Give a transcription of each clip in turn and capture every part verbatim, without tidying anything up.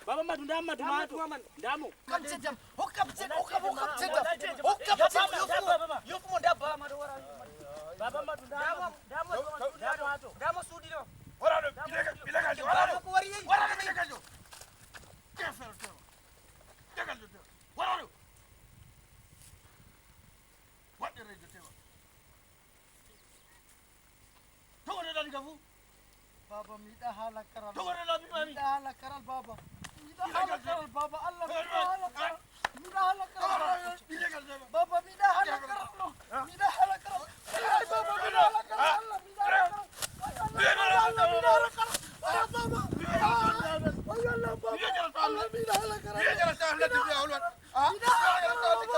Baba Madu, nda Madu ma to. Nda mo. Kam ceddam. Hokkam ceddam. Hokkam, hokkam ceddam. Hokkam ceddam. Yofu mo. Yofu mo dabba. Baba Madu, nda mo. Nda mo. Nda mo to. Nda mo suudi ɗo. Wara ɗo. Bilegal, bilegal. Wara ɗo. Ko wari yehi. Wara ɗo, bilegal ɗo. Defal ɗo. Degal ɗo. Wara ɗo. Waɗde rejo tewa. Togore ɗan gafu. Baba, mi yiɗa haala karal. Togore la mi mami. Mi yiɗa haala karal, baba. Mi yiɗa haala karal, baba. Allah, mi yiɗa haala karal. Mi yiɗa haala karal, baba. Baba, mi yiɗa haala karal, no. Mi yiɗa haala karal. Ay, baba, mi yiɗa haala karal. Allah, mi yiɗa haala karal. Ay, Allah, mi yiɗa haala karal. Ay, baba. Ay, Allah, baba. Allah, mi yiɗa haala karal. Mi yiɗa haala karal. Mi yiɗa haala karal.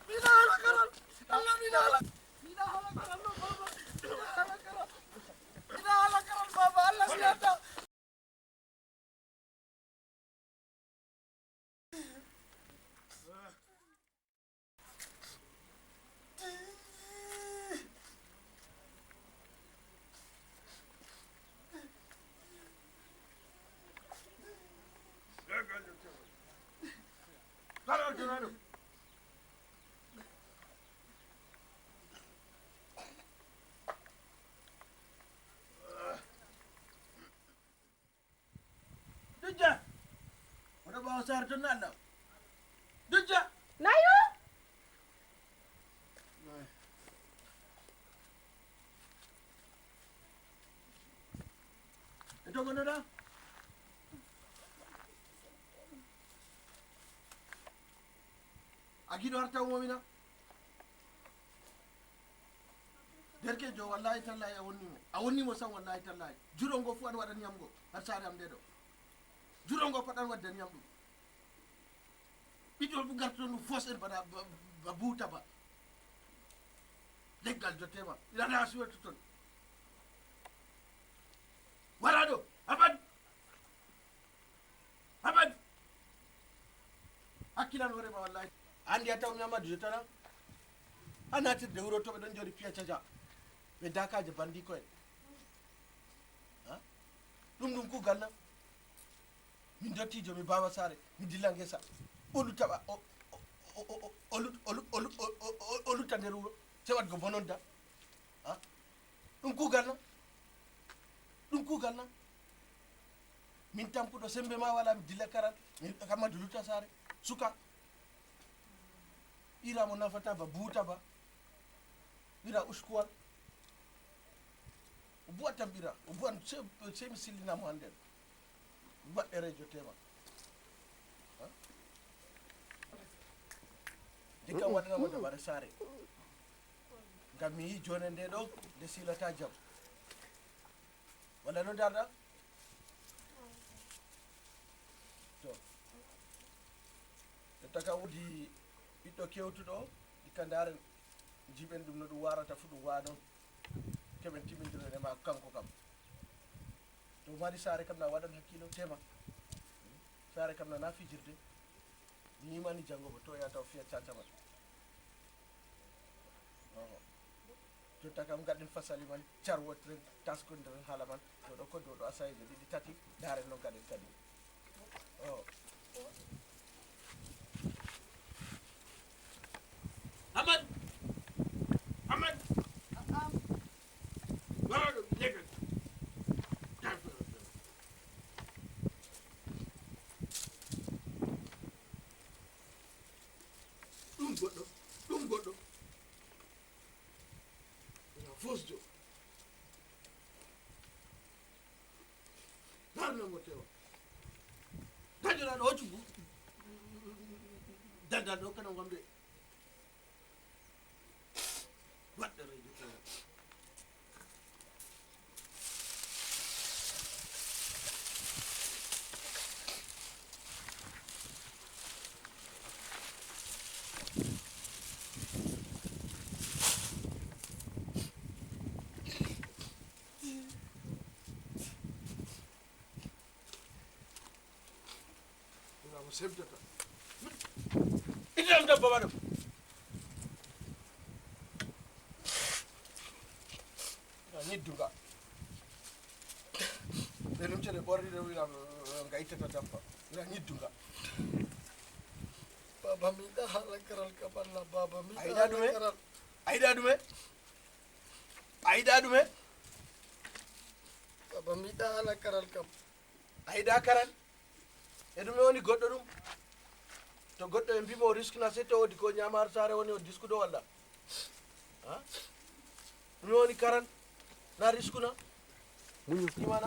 Mi yiɗa haala karal. Allah, mi yiɗa haala. Mi yiɗa haala karal, no, baba. Mi yiɗa haala karal. Mi yiɗa haala karal, baba. Allah, mi yiɗa. Dujja. Oɗo ɓaawo saare ton na Allah. Dujja. Nayo. E to gonnoɗa? A giɗo har taw momina? Derkejo, wallahi tallahi a wonni mo. A wonni mo sam, wallahi tallahi. Juro ngo fu an waɗani yam ngo. Har saare am nde ɗo. Juro ngo pat an waddani yam ɗum. Ɓiɗɗo fu garto ɗum fos en bana ba, ba buuta ba. Leggal jottema. Ina na suwata ton. Wara ɗo. Abad. Abad. Hakkilan hoore ma wallahi. Andi a taw mi Amadou Jottana. A natirde wuro to ɓe ɗon jooɗi piya caca. Ɓe dakaje bandiko en. Ha? Ɗum ɗum kugal na? Min dottijo, mi baba saare, mi dilla ngesa. O lutta ɓa, o, o, o, o, o, o lut-, o lu-, o lu-, o, o, o, o lutta nder wuro. Se waɗgo bononda. Ha? Ɗum kugal na? Ɗum kugal na? Min tampuɗo sembe ma wala, mi dilla karal, mi kamma duluta saare. Suka. Ɓira mo nafata ba, buuta ba. Ɓira uskuwal. O bu'atan ɓira. O bu'an se, se mi sillina mo hande. Waɗɗerejo tema. Ha? Ndikka waɗanamo dabare saare. Ngam mi yi jone nde ɗo, nde silata jam. Wala no ndarɗa? To. Jotta ka wodi ɓiɗɗo kewtuɗo, ndikka ndaren, jiɓen ɗum no ɗum warata fu ɗum wano. Keɓen timmindiro e ma kanko kam. To mari saare kam na waɗan hakkilo, tema. Saare kam na, na fijirde. Mi yimani janngo bo to yahata o fiya caca man. Oho. Jotta kam ngaɗen fasali man, carwotiren, taskondiren haala man. Ɗo ɗo ko ɗo ɗo asayeje ɗiɗi tati, ndaren no ngaɗen kadi. Oh. Amadou! Amadou! Wara ɗo, leggal. Ɗum goɗɗo, ɗum goɗɗo. Wona fosjo. Darna mo tewa. Dajoɗa ɗo hoccu bu-, daldal ɗo kana wamde. Waɗɗereejo tewa. Wala mo semtata. Itam debbo waɗo. Ñidduga. Ɓe ɗum Ɓorri ɗo wiya, nga ittata dabba. Nga ñiddu nga. Baba, mi yiɗaa haala karal kam, Allah, baba, mi A yiɗaa ɗume? A yiɗaa ɗume? A yiɗaa ɗume? Baba, mi yiɗaa haala karal kam. A yiɗaa karal? E ɗume woni goɗɗo ɗum? To goɗɗo e mbimo o riskina, se to wodi ko ñaama har saare woni o diskuɗo walla? Ha? Ɗume woni karal? Na riskuna? Imana?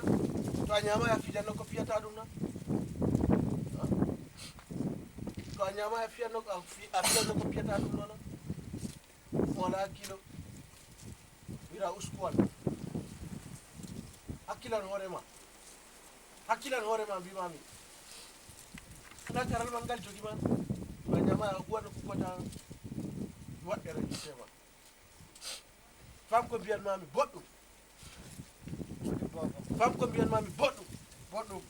To a ñaama a fijanno ko piyata ɗum na? Ha? To a ñaama a fiyanno a fi- a fiyanno ko piyata ɗum noona? Mo wala hakkilo. Wira uskuwan. Hakkilan hoore ma. Hakkilan hoore ma mbimami. Ana karal man ngal jogi ma. Ma ñama a huwa no kukota. Waɗɗere yitte ma. Fam ko mbiyan mami boɗɗum. Fam ko mbiyan mami boɗɗum. Boɗɗum.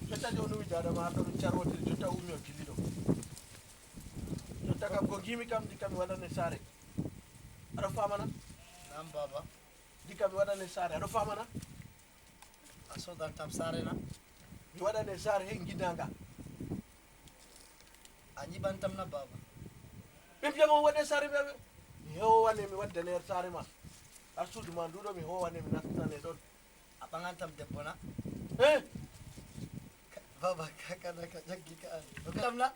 Jotta de o nuwi dada ma ɗo carwotir jotta ummi o dilli ɗo. Jotta kam ko gimi kam ndi kam mi waɗane saare. Aɗa famana? Nam, baba. Ndi kam mi waɗane saare. Aɗa famana? A sodantam saare na? Mi waɗane saare he gidanga. A ñiɓantam na, baba? Ɓe mbiyama o waɗe saare ɓe. Mi howane mi waddane saare ma. Har suudu ma nduɗo mi howane mi nastane ɗon. A ɓaŋantam debbo na? Eh? Baba, kakana ka jaggi ka an. Ɗo kam na?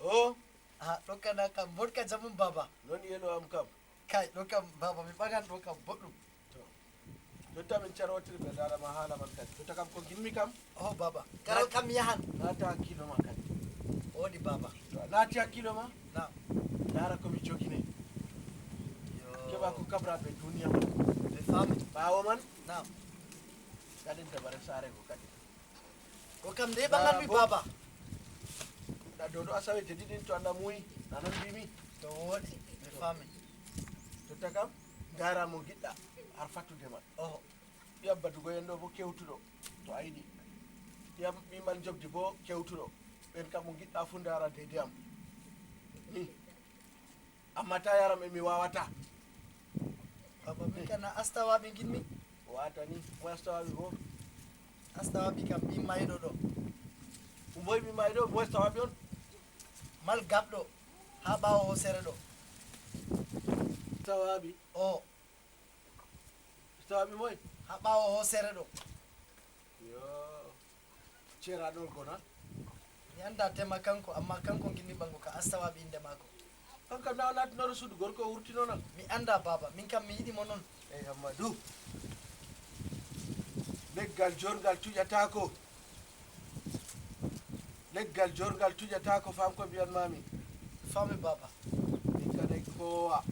O A ɗo kana kam bon ka jamum, baba. Non yelo am kam. Kay, ɗo kam, baba, mi ɓaŋan ɗo kam boɗɗum. Jotta min carotiri ɓe dara ma haala man kadi. Jotta kam ko gimmi kam. O, baba, karal kam mi yahan. Naata hakkilo ma kadi. Woɗi, baba. To a naati hakkilo ma. Nam. Dara ko mi jogine. Yo. Keɓa ko kabra ɓe duniya ma. Ɓe faami. Ɓaawo man. Nam. Kadi dabare saare ko kadi. Ɗo kam nde ɓaŋanmi, baba. Da dodo asawe je ɗiɗin to Allah muyi. Nanon mbimi. To woɗi, ɓe faami. Jotta kam dara mo giɗɗa har fattude ma. Oho. Ɓiyam badugo en ɗo bo kewtuɗo to a yiɗi. Ɓiyam ɓimal jogdi bo kewtuɗo. Ɓen kam mo giɗɗa fu dara deydey am. Ni. Amma ta yaram e mi wawata. Baba, min kana astawaɓe nginmi. Wata ni. Mo astawaɓe bo. Astawaɓe kam ɓi mayɗo ɗo. Umboy mi mayɗo mo astawaɓe on. Mal gaɓɗo ha ɓawo hosere ɗo. Astawaɓe. O. Astawaɓe moy. Ha ɓawo hosere ɗo. Yo. Ceraɗo gona. Mi anda tema kanko, amma kanko nginmi ɓango ka astawaɓe inde mako. An kam na o naatinoɗo suudu gorko o wurtinona. Mi anda, baba, min kam mi yiɗi mo non. Ey Hammadu. Leggal jorgal tuƴatako. Leggal jorgal tuƴatako fam ko mbiyan mami. Faami, baba. Min kanay kowa.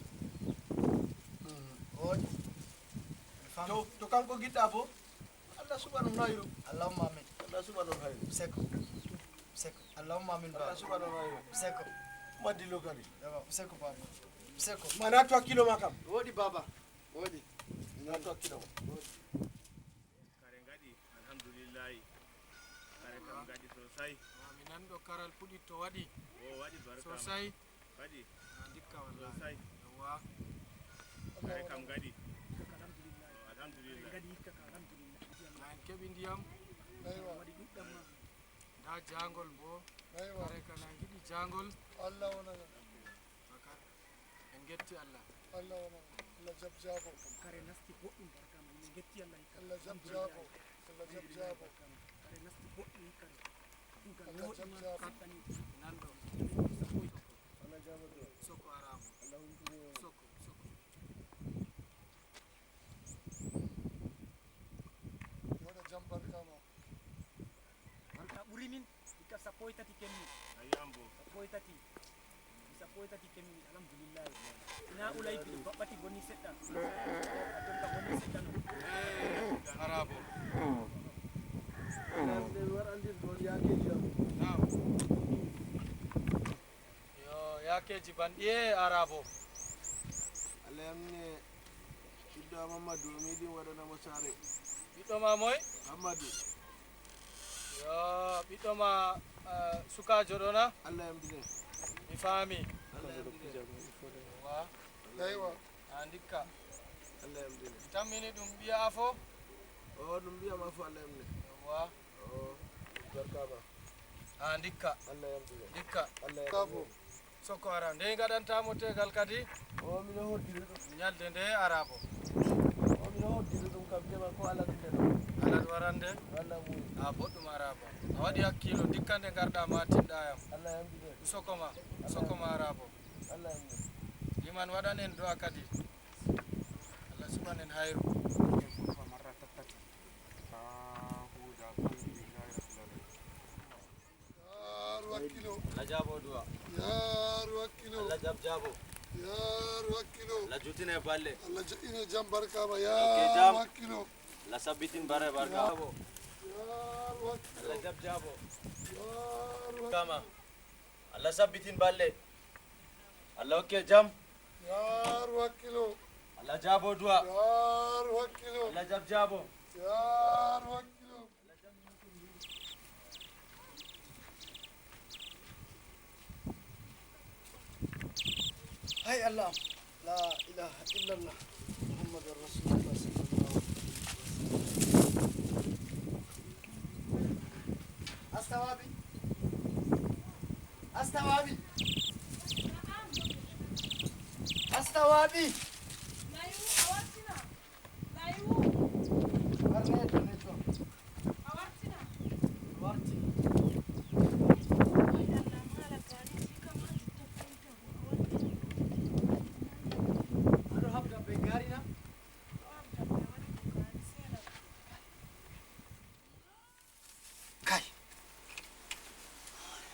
Woɗi. Mi faami. To to kanko giɗɗa bo. Allah suɓa non hayru. Allahumma amin. Allah suɓa non hayru. Seko. Seko. Allahumma amin, Allah baba. Suɓa non hayru. Seko. Maddi lokari. Yawa, seko, baba. Seko. Ma naatu hakkilo ma kam. Woɗi, baba. Woɗi. Naatu hakkilo ma. Kare ngaɗi, alhamdulillahi. Kare kam ngaɗi sosai. Ma mi nanɗo karal puɗitto waɗi O waɗi barka. Sosai. Waɗi A ndikka wallahi. Sosai. Yawwa. Kare kam ngaɗi. Alhamdulillah. Na en keɓi ndiyam. Nda jangol bo. Kare kana en giɗi jangol. Allah wonana. Baka. En getti Allah. Allah wonana. Allah jab jabo. Kare nasti boɗɗum barkama min getti Allah. Allah jab jabo. Allah jab jabo. Kare nasti boɗɗum kare. Ɗum kare Allah woɗi jab ma jabo. kattani. Nanɗo. Sokko. Soko arabo. Soko. Soko. Yoɗa jam barkama. Barka ɓuri min. Hikka sappo e tati kemmi. Ayambo. Sappo e tati. Sappo e tati kemmi. Alhamdulillahi. Ina ulay bi baɓɓati boni seɗɗa. Jonka boni seɗɗa no. Arabo. Nden waɗandir ɗon yakeji am. Nam. Yo yakeji banɗi e arabo. Allah yamne ɓiɗɗo am Ammadu o meɗin waɗanamo saare. Ɓiɗɗo ma moy? Ammadu. Yo ɓiɗɗo ma eh, sukajo ɗo na? Allah yamdine. Mi faami. Allah yamdine. Wa Eywa. A ndikka. Allah yamdine. Mi tammini ɗum ɓiya afo. O, ɗum mbiyama fof Allah yamne. Yawwa. O, barkama. Ha ndikka. Allah yamɗire. Ndikka. Allah yamɗire. Soko ara. Nde gaɗanta mo tegal kadi? O, mino hoddiri ɗum. Ñalde nde ara bo. O, mino hoddiri ɗum kam, tema ko alat nde ɗo. Alat warande? Allah mum. A boɗɗum ara bo. A waɗi hakkilo, ndikka nde garɗa ma tinɗa yam. Allah yamɗire. Soko ma. Allah soko ma yamɗire. Ara bo. Allah yamɗire. Liman waɗan en du'a kadi. Allah suɓan en hayru. Marra tattati. Haa huuda alhamdulillahi rabbil alamin. Yaar wakkilo. Allah jaabo du'a. Yaar wakkilo. Allah jab jaabo. Yaar wakkilo. Allah jutine balle. Allah jo'ine jam barkama. Oke, yaar jam. Wakkilo. Allah sabbitin bare barka. Yaar wakkilo. Allah jab jaabo. Yaar wakkilo. Kama. Allah sabbitin balle. Allah okke jam. Yaar wakkilo. Allah jaabo du'a. Yaar wakkilo. Allah jab jaabo. Yaar wakkilo. Hay Allah. La ilaha illallah. Muhammadur Rasulullah sallallahu alaihi wasallam. Astawabi. Astawabi. Astawabi. Warne to ne to. Warti. Aɗo habda be garina. Kay.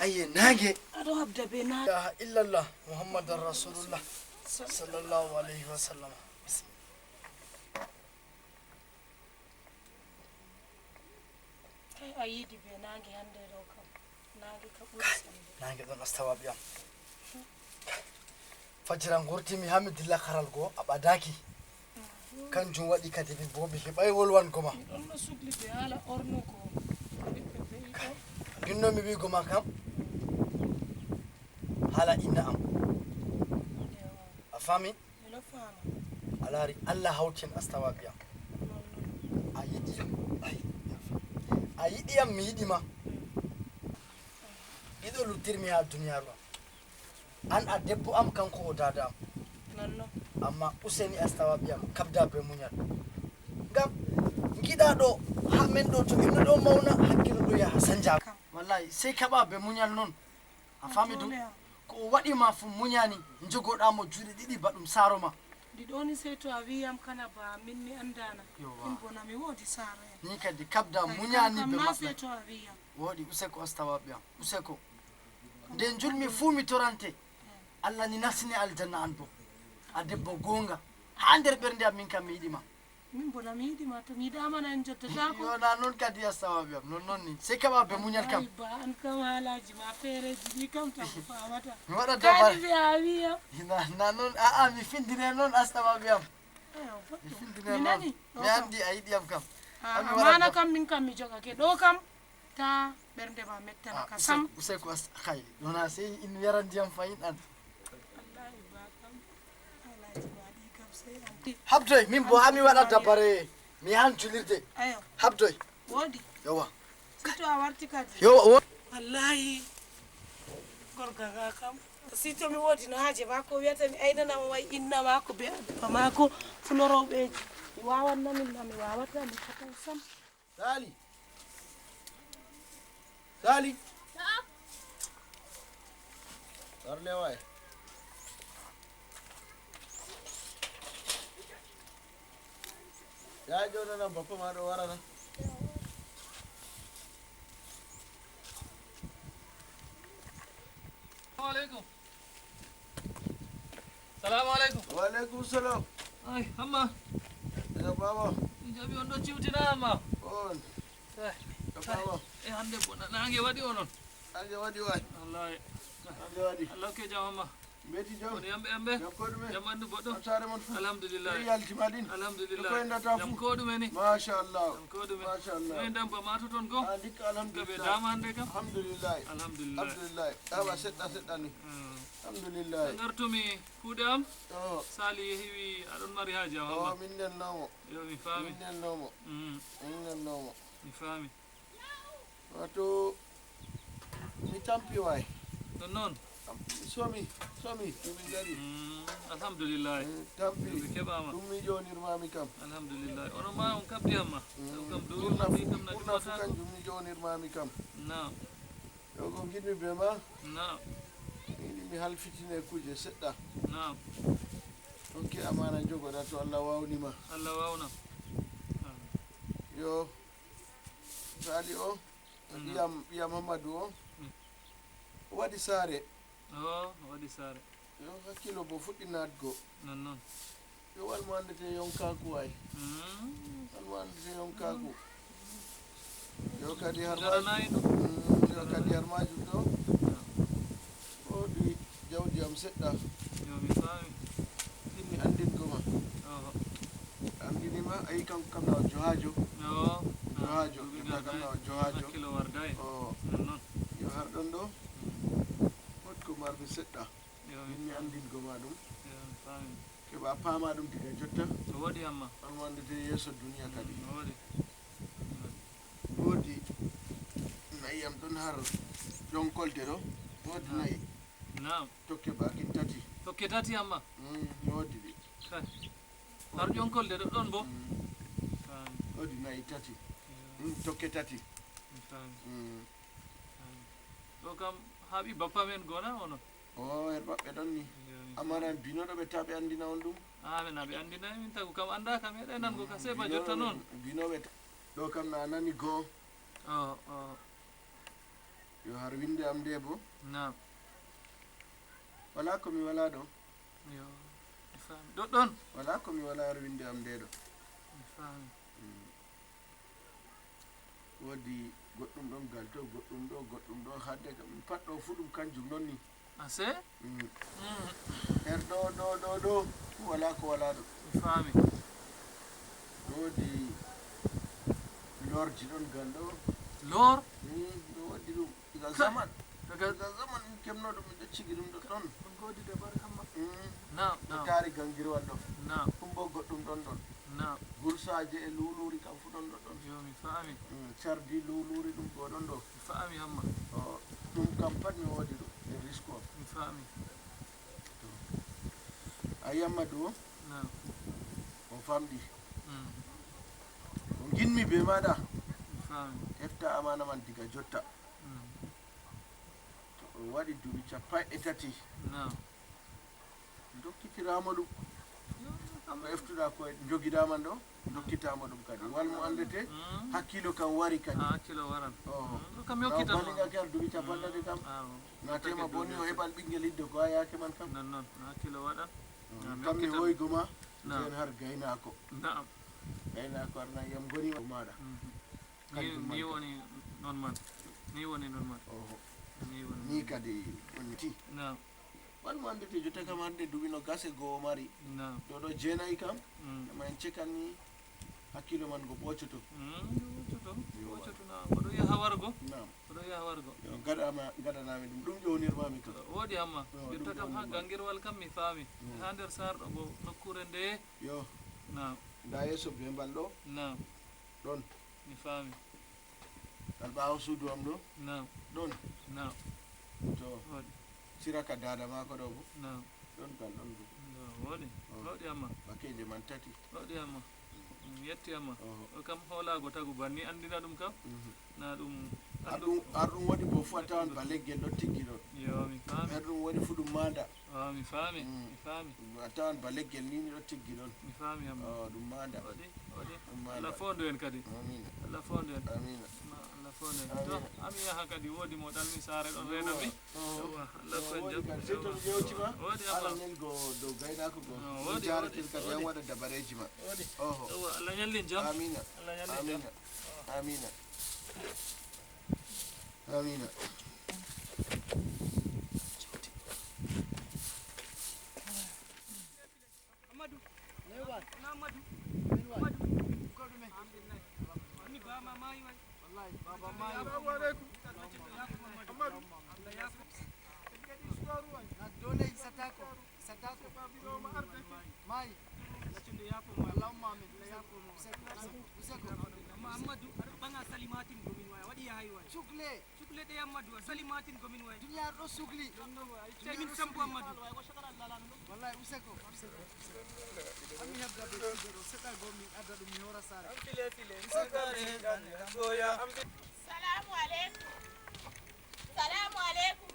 Aye naange. Aɗo habda be naange. La ilaha illallah Muhammadan Rasulullah sallallahu alayhi wa sallam. Bismillah. Kay a yiɗi be naange hannde ɗo kam. Naange ka ɓuri sembe. Naange ɗon astawaɓe am. Fajira ngurtimi haa mi dilla karal go a ɓadaaki. Kanjum waɗi kadi min bo mi heɓay wolwango ma. Mi ɗon no sukli be haala ornugo ɓiɓɓe ɓe yiɗo. Ndinno mi wi'go ma kam haala inna am. A faami? Mi ɗon faama. A laari Allah hawti en astawaɓe am. A yiɗi yam. Ay, a yiɗi yam mi yiɗi ma. Ɗiɗo luttirmi haa duniyaaru am. An a debbo am, kanko o daada am. Nonno. Amma useni astawaɓe am, kabda be muñal. Ngam giɗaɗo haa men ɗo to innu ɗo mawna, hakkilo ɗo yaha sanja. Kam. Wallahi, sey kaɓa be muñal non. A faami ɗum? Ko o waɗi ma fu muñani, jogoɗa mo juuɗe ɗiɗi ba ɗum saaro ma. Ndi ɗo ni sey to a wi'i yam kana ba min mi andaana. Yowwa. Min bo na mi woodi saaro en. Ni kadi kabda muñani be maɓɓe. Sey to a wi'i yam. Wooɗi, useko astawaɓe am, useko. Nde njulmi fuu mi torante. Allah ni nastini aljanna an bo. A debbo goonga. Haa nder ɓernde am min kam mi yiɗi ma. Min bo na mi yiɗi ma, to mi yiɗaama na en njottataako. Yo, na non kadi astawaɓe am, non non ni. Sey kaɓa be muñal kam. Ay, ba an kam haalaaji ma feereeji ɗi kam tan mi faamata. Mi waɗa dabare. Kadi ɓe a wi'i yam. Na, na non, a'a, mi findine non astawaɓe am. Eyo, boɗɗum. Mi findine non. Mi nani. Mi anndi a yiɗi yam kam. A'a, amaana kam min kam mi jogake. Ɗo kam, ta ɓernde ma mettana ka sam. Useko, useko as-, kay. Ɗona sey in yara ndiyam fayin an. Wallahi ba kam. Alhaji ba ɗi kam sey an. Habdoy, min bo haa mi waɗa dabare. Mi yahan julirde. Ayo. Habdoy. Woodi. Yowwa. Sito a warti kadi. Yowwa, wo- Wallahi. Gorga ga kam. Sito mi woodi no haaje maako, o wi'ata mi aynana mo way inna maako be addu'a maako. Fulo rewɓeji. Mi waawan na min na mi waawata mi fotay sam. Sali. Sali. Na'am. War lewaye. Ya jona nan bappa ma ɗo warana. Assalamu alaikum. Salamu alaikum. Wa alaikum salam. Ay, Hamma. Ya baba. In jaɓi on ɗo ciwtina Hamma. On. Eh, ya baba. Eh, hande bona. Nange waɗi onon. Nange waɗi waay. Wallahi. Nange waɗi. Allah ke jam Hamma. Mbeti jam. Kono yamɓe, yamɓe. Jam ko ɗume? Jam ɓandu boɗɗo. An saare mon fof? Alhamdulillah. Ɗum yalti ma ɗin? Alhamdulillah. Ko koye ndata fof? Jam ko ɗume ni? Machallah. Jam ko ɗume? Machallah. Ɗum en damba ma to ton goo? Ah, ndikka alhamdulillah. Gabe dama hannde kam? Alhamdulillah. Alhamdulillah. Alhamdulillah. Dama seɗɗa seɗɗa ni. Mm. Alhamdulillah. Ngartumi kuuɗe am. Oh. Sali yehi wi aɗon mari haaja o, Hamma. Min nelnoomo. Yo, mi faami. Min nelnoomo. Mm. Min nelnoomo. Mi faami. Wato, mi tampi waay. Non, non. Somi, somi, ɗum mi dari. Mm, alhamdulillah. Mm, tampi. Ɗum mi keɓaama. Ɗum mi joonirmaami kam. Alhamdulillah. Ono ma on kabdi Hamma. Mm, kam ɗum ɓurna mi fu-, kam na ɓurna fu ɗumata ko. Kanjum mi joonirmaami kam. Naam. Ɗo ko ngiɗmi be ma. Naam. Mi yiɗi mi halfitine kuuje seɗɗa. Naam. Hokke amaana jogoɗa to Allah wawni ma. Allah wawna. Naam. Yo. Sali o, mm, ɓiyam, ɓiyam Hamadu o, mm, o waɗi saare. O, o waɗi saare. Yo, hakkilo bo fuɗɗi naatgo. Non, non. Yo, wal mo anndete yonkaaku waay. Mm. Wal mo anndete yonkaaku. Yo, kadi har daranayi ɗum. Mm, yo, kadi har majum ɗo. Naam. Woodi jawdi am seɗɗa. Yo, mi faami. Ɗin mi anndingo ma. Oho. Anndini ma, a yi kam, kam na o johaajo. Yo. Johaajo, duuɓi jotta kam na o johaajo. Hakkilo wardaay. O. Non, non. Yo har ɗon ɗo. Mm. Woodi ko marmi seɗɗa. Yo, mi ɗin mi faami. Anndingo ma ɗum. Yo, mi faami. Keɓa paama ɗum diga jotta. No woodi Hamma. On wandete yeeso duniya kadi. Mm, no woodi. Woodi na'i am ɗon har ƴonkolde ɗo. Woodi na'i. Naam. Tokke baakin tati. Tokke tati Hamma? Mm, mi woodi ɗi. Kay. Har ƴonkolde ɗo ɗon bo? Mm. Faami. Woodi na'i tati. Yo. Mm, tokke tati. Mi faami. Mm. Faami. Ɗo kam haa ɓi bappa men gona ono? O, her maɓɓe ɗon ni. Yo, mi faami. Amma nan binoɗo ɓe ta ɓe anndina on ɗum? Ah, ɓe na ɓe anndina min tagu kam annda kam meɗen nango ka sey ba jotta noon. Binoɓe ta-, ɗo kam na nani goo. O, o. Yo har winnde am nde bo. Naam. Wala ko mi wala ɗo. Yo, mi faami. Ɗoɗɗon? Wala ko mi wala har winnde am nde ɗo. Mi faami. Mm. Woodi goɗɗum ɗon gal to, goɗɗum ɗo, goɗɗum ɗo, hadde kam pat ɗo fu ɗum kanjum non ni. Ase? Mm. Mm. Her ɗo, ɗo, ɗo, ɗo, fu wala ko wala ɗo. Mi faami. Woodi lorji ɗon gal ɗo. Lor? Mm, ɗo waddi ɗum. Diga zaman. Daga zaman min keɓno ɗum, min ɗo cigi ɗum ɗo ɗon. Ɗum ko woodi dabare Hamma. Mm. Naam, ɗo naam. Taari gangirwal ɗo. Naam. Ɗum bo goɗɗum ɗon ɗon. Naam. Gursaaje e luuluuri kam fu ɗon ɗo ɗon. Yo, mi faami. Mm, cardi luuluuri ɗum go ɗon ɗo. Mi faami Hamma. O, ɗum kam pat mi woodi ɗum. E risko. Mi faami. To. A yamma ɗo? Naam. O famɗi. Mm. Ko nginmi be maɗa. Mi faami. Hefta amaana man diga jotta. Mm. To o waɗi duuɓi capanɗe tati. Naam. Dokkitiraama ɗum. Yo, kam. Ko eftuɗa ko jogiɗaama ɗo, dokkitaama ɗum kadi. Wal mo anndete, mm, hakkilo kam wari kadi. Ah, hakkilo waran. Oh. Mm, kam yokkita. Baliga kar duuɓi capanɗe tati kam. Ah, oh. Na tema boni o heɓan ɓinngel hidde ko a yaake man kam. Non, non. Hakkilo waɗan. Mm. Kam mi hoygo ma, naam, nden har gaynaako. Naam. Gaynaako arna yam goni o maɗa. Mhm. Ni, kanjum man ni kam. Woni non man. Ni woni non man. Oho. Ni woni. Ni kadi woni ti. Naam. Wal mo anndete jotta kam hannde duuɓi nogas e go'o mari. Naam. Ɗo ɗo jeenayi kam. Mm. Amma en cekan ni hakkilo man go ɓoocoto. Mm, ɓoocoto. Yo. Ɓoocoto na. Oɗo yaha wargo. Naam. Oɗo yaha wargo. Yo, gaɗama, gaɗanami ɗum. Ɗum ƴownirmami kam. Woodi Hamma. Yo, ɗum jotta kam ha ƴownirmami. Gangirwal kam mi faami. Mm. Ha nder sarɗo go nokkure nde. Yo. Naam. Nda yeeso be mbal ɗo. Naam. Ɗon. Mi faami. Ngal ɓaawo suudu am ɗo? Naam. Ɗon? Naam. To. Waɗi. Sira ka daada maako ɗo bo? Naam. Ɗon gal ɗon bo. Naam, waɗi. Oh. Waɗi Hamma. Bakeeje man tati. Waɗi Hamma. Mm. Mm, yetti Hamma. Oho. O kam hoolaago tagu banni anndina ɗum kam. Mhm. Na ɗum ar ɗum, ar ɗum waɗi bo fu a tawan ba leggel ɗo tiggi ɗon. Yo, mi faami. Ar ɗum waɗi fu ɗum maanda. Ah, mi faami, mm, mi faami. A tawan ba leggel ni, ni ɗo tiggi ɗon. Mi faami, Hamma. Oh, ɗum maanda. Waɗi, waɗi. Ɗum maanda. Allah foondu en kadi. Amiina. Allah foondu en. Amiina. Ma-, Allah foondu en. Amiina. To, ami yaha kadi, woodi mo ɗalmi saare ɗon reena mi. Oh. Yawwa, Allah foondu en. Woodi kadi. Sey to mi yewti ma, waɗi, Hamma. Ala nel go dow gaynaako go. Oh, mi waɗi, jaaraten waɗi, kadi, an waɗa dabareeji ma. Waɗi. Oho. Yawwa, Allah ñallin jam. Amiina. Allah ñallin jam. Amiina. Amiina. Amiina. Sukle ɗe Amadou, a sali matin ko min wayi. Duniya ɗo sukli. Ɗum ɗo wayi. Tawi min Sambu Amadou. Wallahi, useko, useko, useko. Ami heɓda ɓe side ɗo, seɗɗa goo min adda ɗum mi hora saare. Am file, file. Useko, useko. Salamu aleykum. Salamu aleykum.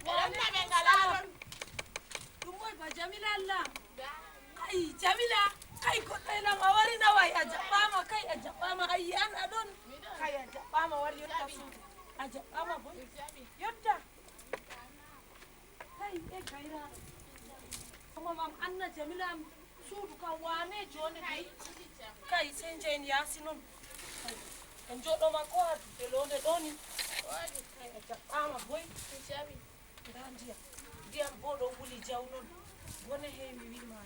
Ɓe ɗon na ɓe ngalaa ɗon. Ɗum moy ba Jamila Allah? Kay, Jamila, kay, goɗɗo e lam a wari na way, a jaɓɓaama, kay, a jaɓɓaama, a yi'an a ɗon. Kay, a jaɓɓaama, wari yotta suudu. A jaɓɓaama boy. Yotta. Kay, e gayraaɗo. Omo mam anna Jamila am suudu kam waane jooni kay. Kay, sey njeen yaasi noon. Kay, en njooɗooma ko haa dudde loonde ɗo ni. Kay, a jaɓɓaama boy. Ndaa ndiyam. Ndiyam boo ɗo wuli jaw noon. Bone hey mi wi'i ma.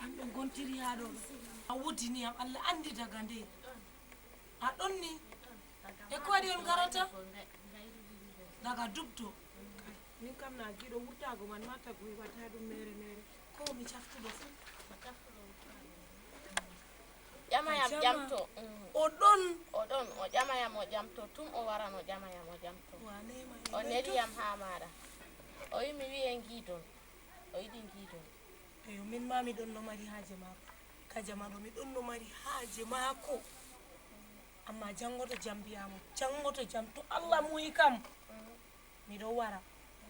Yimɓe ngontiri haa ɗo ɗo. A woodi niyam, Allah anndi daga ndey. A ɗon ni. E ko waɗi on ngarata? Daga dubto. Min kam na giɗo wurtaago man ma tagu heɓata ɗum mere mere. Ko mi caftuɗo fuu. Ƴama yam ƴamto. Mm. O ɗon. O ɗon, o ƴama yam, o ƴamto. Tum o waran, o ƴama yam, o ƴamto. Wane ma o neli yam haa maaɗa. O wi mi wi'e ngiidon. O yiɗi ngiidon. Eyo, min ma mi ɗon no mari haaje maako. Ka jamano mi ɗon no mari haaje maako. Amma janngo to jam mbi'aamo, janngo to jam, to Allah muuyi kam. Miɗo wara.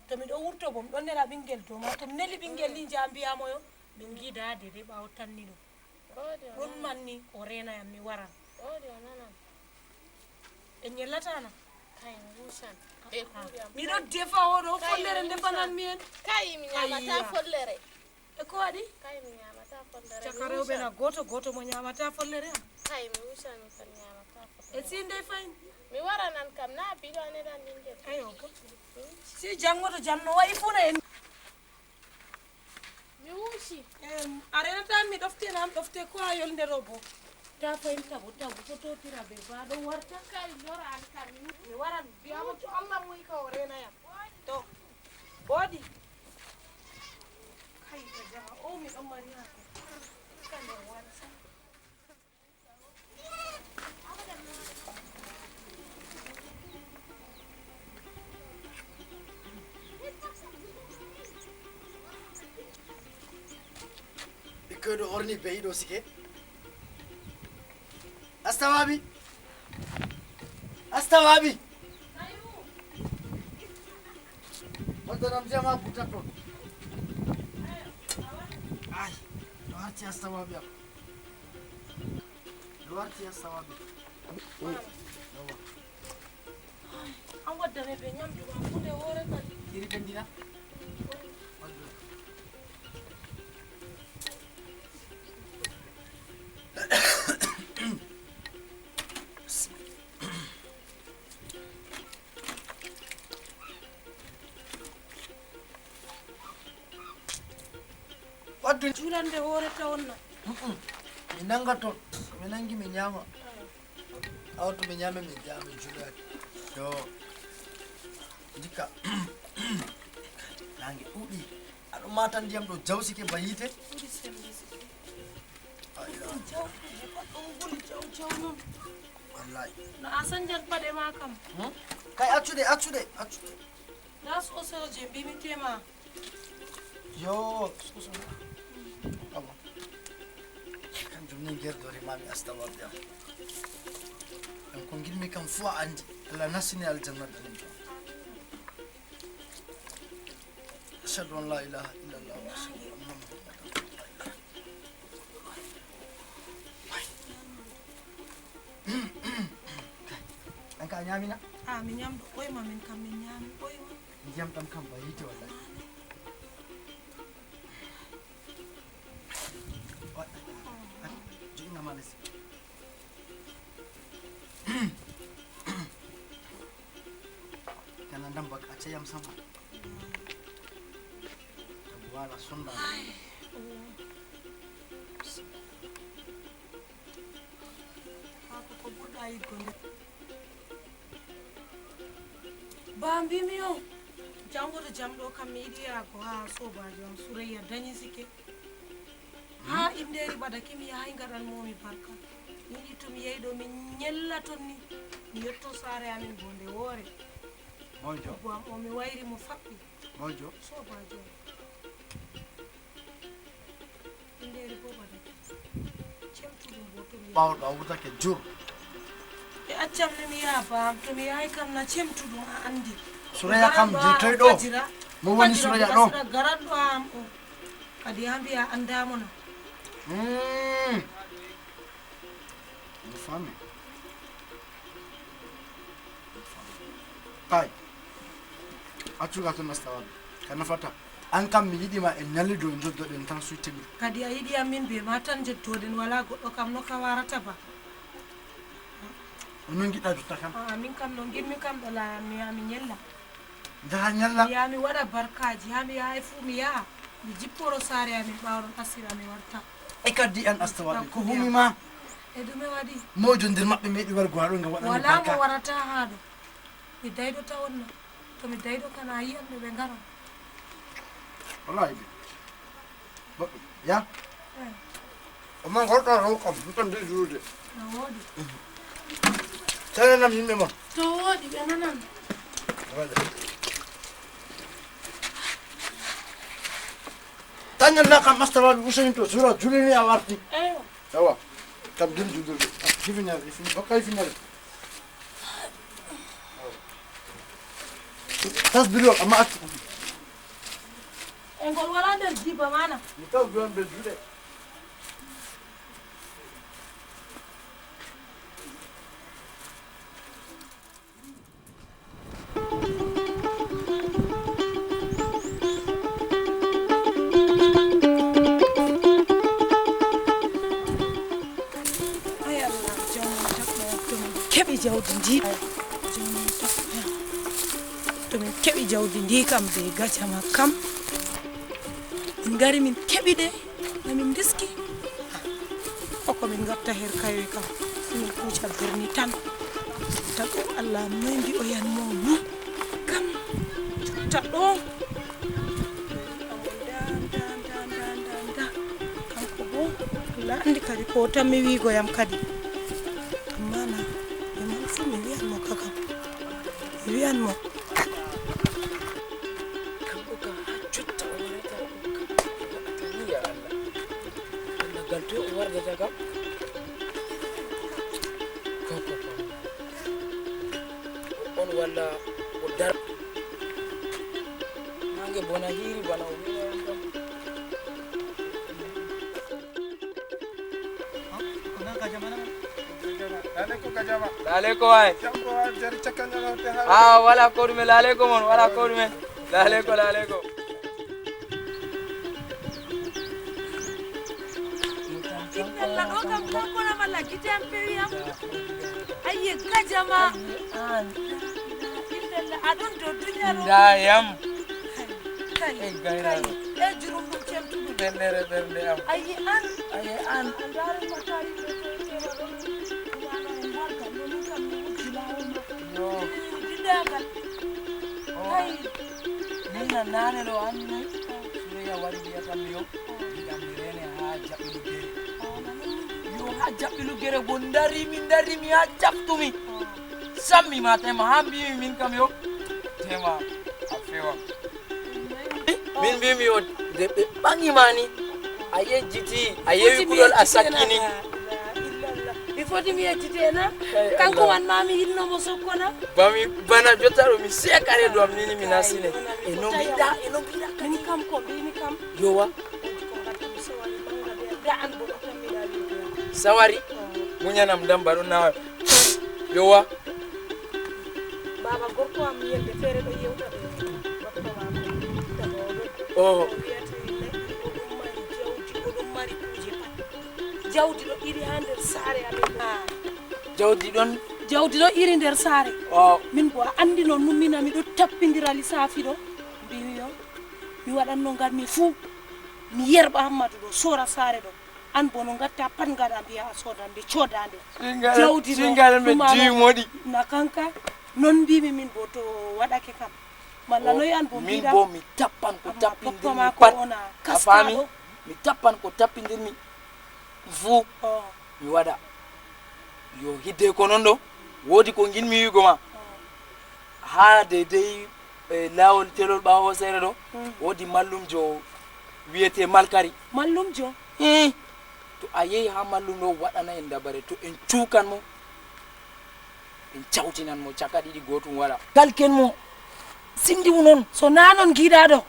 To miɗo wurto bo, miɗo nela ɓinngel dow ma. To mi neli ɓinngel ni, njaha mbi'aamo yo, min ngidaa dede ɓaawo tanni ɗo. Ɗon manni, o reena yam, mi waran. Ɓe ñellata na? Kay, mi wucan. Ɓe kuuri am. Miɗo defa o ɗo follere ndefanan mi en. Kay, mi ñaamata follere. E ko waɗi? Kay, mi ñaamata follere. Caka rewɓe na gooto, gooto mo ñaamata follere am. Kay, mi wucan, mi tan ñaamata follere. E si ndey fayin? Mi waranan kam, na biɗo aneɗan ɓinngel. Ayo, ko? Si janngo to jam no wayi fuu na en. Mi wuci. Em, a renata mi ɗofte nam, ɗofte ko a yolnde ɗo bo. Ta fayin tabu, tabu, ko totira be ba ɗo warta. Kay, lora an kam, mi wuci. Mi waran, biyamo to Allah muuyi ka o rena yam. To, bodi. Kay, ka jama, o mi ɗon mari hako. Ka nder wari sa. Ɓikkoy ɗo orni be'i ɗo sike. Astawabi. Astawabi. Waddanam jama buta ton. Ay, no arti astawabi am. No arti astawabi. Yawa. An waddane ɓe ñamdu ma hunde hoore kadi. Iri ɓendina. Waddu. Waddu. Juulande hoore tawon na. Mm-mm. Mi nanga ton. Mi nangi mi ñaama. Awa to mi ñaame mi ñaame juulaaki. Yo. Ndikka. Nange ɗuuɗi. Aɗo mata ndiyam ɗo jawsike ba yiite. Ɗuuɗi sembe sike. Ay, ɗum jaw, ɗum buli jaw jaw noon. Wallahi. No a sanjan paɗe ma kam. Hmm? Kay accude, accude, accude. Ndaa soosooje mbimitee ma. Yo, soosoo. Abo. Kanjum ni gerdori mami astawabia. Ɗum ko ngiɗmi kam fuu a anndi. Allah nastini aljanna ɗum. Ashhadu an la ilaha illallah wa ashhadu anna Muhammadan rasulullah. An ka a ñaami na? A mi ñamɗo ɓoyma min kam min ñaami ɓoyma. Ndiyam ɗam kam ba yiite wallahi. Joɗinga ma les. Kana ndam bak a ceyam sama. Wala sonda. Haako ko ɓurɗa yiɗgo nde. Ba mbimi on, janngo to jam ɗo kam mi yiɗi yaago haa soobaajo am Surayya dañi sike. Haa inndeeri ɓadake mi yahay ngaɗan moomi barka. Mi yiɗi to mi yahi ɗo mi ñella ton ni. Mi yetto saare amin bo nde woore. Mojo. Debbo am o mi wayri mo faɓɓi. Mojo. Soobaajo am. Inndeeri booba debbo. Cemtuɗum bo to mi yaha. Ɓawɗo a wurtake jur. Ɓe accam ni mi yaha ba am to mi yahay kam na cemtuɗum a anndi. Suraya kam jeytoyɗo. Mo woni Suraya ɗo? Garanɗo am o. Kadi haa mbiya anndaamo na. Hmm. Mi faami. Kay. Accu ka ton nasta waɗi. Ka nafata. An kam mi yiɗi ma en ñalli dow en joddoɗen tan suy temi. Kadi a yiɗi am min be ma tan joddoɗen wala goɗɗo kam no ka warata ba. O non giɗɗa jotta kam. Aa min kam no ngimmi kam ɗo la mi yaa mi ñella. Njaha ñalla. Mi yaa mi waɗa barkaaji haa mi yahay fuu mi yaha. Mi jipporo saare amin ɓaawo ɗon asira mi warta. E kaddi an astawaɓe ko humi ma? E ɗume waɗi? Mojo nder maɓɓe meɗi wargo ha ɗo ngam waɗa mi barka. Wala mo warata ha ɗo. Mi dayɗo tawon na. To mi dayɗo kana a yi'an ɓe ɓe ngara. Wallahi ɓe. Boɗɗum. Ya? Amma gorɗo ɗo kam ɗum tan nder juulde. No woodi. Tawi nam yimɓe mon. To woodi ɓe nanan. Waɗa. Tañal na kam astawaɓe Usain to sura julini a warti. Eywa. Awa. Kam din julde. Hifinere, hifinere. Hokka hifinere. Tasbiri o amma accu. E ngol wala nder jiba mana. Mi taw duwan be juuɗe. Ay Allah, jawmi takko, to min keɓi jawdi ndi. Jawmi takko, to min keɓi jawdi ndi kam be gajama kam. Min ngari min keɓi ɗe. Na min ndiski. Koko min ngatta her kayoy kam. Min kuuca birni tan. Tago Allah moy mbi'oyan mo ni. Kam jotta ɗo. Nda, nda, nda, nda, nda. Kanko bo Allah andi kadi ko tan mi wiigo yam kadi. Amma na mi man fu mi wi'an mo kakam. Mi wi'an mo. Kanko kam haa jotta o warataa ɗo kam. Ko waɗata ni, ya Allah? Allah, gal toy o wardata kam? Ko, ko, ko. On walla o dar-, naange bona hiiri bana o wi'no on kam. Lale ko waay. Ah, wala ko ɗume, lale ko mon, wala ko ɗume. Lale ko, lale ko. Innalla ɗo kam ko kono malla gite am pewi am. Ayye gajama. Innalla aɗon do duniya ɗo. Ndayam. Kay, kay, kay. E jurum ɗum cemtuɗum. Ɓerɗere ɓernde am. Ayi an. Ayi an. A ndaari ma kari ɗo to tewa ɗo. Ɗum ana e mbarka. Ɗum kam mi wujji laawol ma. Yo. Di-, didagal. Oh. Kay. Min na naane ɗo an ne. Soyayya wari wiyatam yo. Wiyatam mi rene haa jaɓɓi luggere. Yo haa jaɓɓi luggere go ndari mi, ndari mi haa jaɓtumi. Sammi ma tema haa mbimi min kam yo. Tema a fewan. Min mbimi yo nde ɓe ɓaŋi ma ni a yejjiti a yewi kuɗol a sakkini. Mi foti mi yejjitena. Kanko wan ma mi yinno mo sokkona. Bami bana jotta ɗo mi seeka reedu am nini mi nasine. E no mbiɗa e no mbiɗa min kam ko mbimi kam. Yowa. Sawari muñanam damba ɗo nawa. Yowa. Baba gorko am yelde feere ɗo yewta ɓe. Gorko maako tagoɗo. Oh. O wiyata neɗɗo oɗum mari jawdi oɗum mari kuuje pat. Jawdi ɗo iri ha nder saare amin ɗo. Jawdi ɗon. Jawdi ɗo iri nder saare. Oh. Min bo a andi non nummina miɗo tappindira lissafi ɗo. Mbimi yo mi waɗanno ngarmi fuu mi yerɓa hammadu ɗo sora saare ɗo. An bo no ngatta pat ngaɗa mbiya a sodan nde coda nde. Jawdi no ɗum ama na kanka non mbimi min bo to waɗake kam. Malla noy an bo mbiɗa min bo mi tappan ko tappindirmi pat a faami. Mi tappan ko tappindirmi fuu mi waɗa. Yo hidde ko non ɗo. Woodi ko nginmi wi'ugo ma. Haa deydey, eh, laawol telol ɓaawo hooseere ɗo, hmm, woodi mallumjo wiyetee Malkari. Mallumjo? Eh. To a yehi haa mallum ɗo, waɗana en dabare. To en cuukan mo, en cawtinan mo caka ɗiɗi, gootum walaa. Kalken mo, sindi mo non. So naa non giɗaaɗo.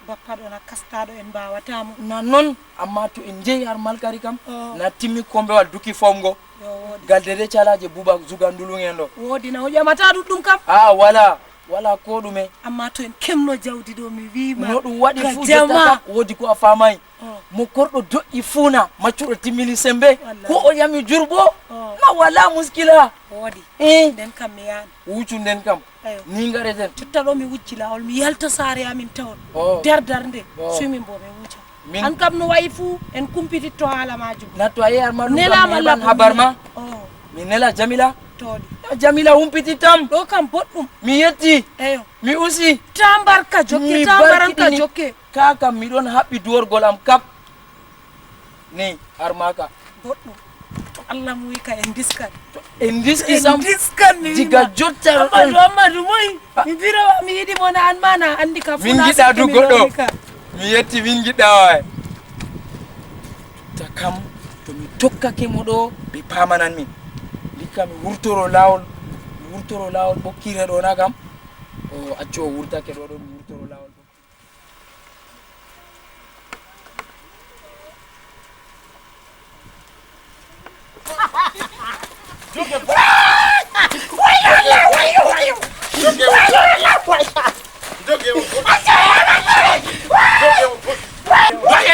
Bappa ɗo na kastaaɗo, en mbaawataa mo. Na non, ammaa to en njehi har Malkari kam, oh, na timmi kombewal duki fomgo. Yo, wooɗi. Gal dede calaaje buuba zuga ndulung en ɗo. Wooɗi, na o ƴamataa ɗuɗɗum kam? Ah, walaa, walaa koo ɗume. Ammaa to en kemno jawdi ɗo, mi wii ma. No ɗum waɗi ka fuu jama. Jotta kam, woodi ko a faamaay. Oh. Mo korɗo doƴƴi fuu na, maccuɗo timmini semmbe. Wallaahi. Ko o ƴami jurbo, oh, na walaa muskila. Wooɗi. Eh. Nden kam mi yahan. Wuucu nden kam. Eyo. Ni ngareten. Jotta ɗo mi wujji laawol, mi yalta saare amin tawon. Oh. Dardar nde. Oh. Sui min bo mi wuja. Min an kam no wayi fuu, en kumpititto haala maajum. Na to a yehi har mallum kam, mi heɓan habar ma. Oh. Mi nela Jamila. To ɗi. Na Jamila humpitittam. Ɗo kam boɗɗum. Mi yetti. Eyo. Mi usi. Taa mbarka jokke, mi taa mbaranka barkiɗini. Jokke. Kaa kam mi ɗon haɓɓi duworgol am kap. Ni, har maaka. Boɗɗum. To Allah muuyi ka en ndiskan. En ndiski sam. En ndiskan, mi diga wi'ma. Jotta ɗo Ammadu, ɗon. Ammadu moy? Ah. Mi biro, mi yiɗi mo na an ma na anndi ka fu. Min na ngiɗɗa sikki du mi goɗɗo. Ɗo mi ka. Mi yetti min ngiɗɗa waay. Jotta kam, to mi tokkake mo ɗo, ɓe paamanan min. Ndikka mi wurtoro laawol, mi wurtoro laawol ɓokkire ɗo na kam. O accu o wurtake ɗo ɗon, mi wurtoro laawol. Doge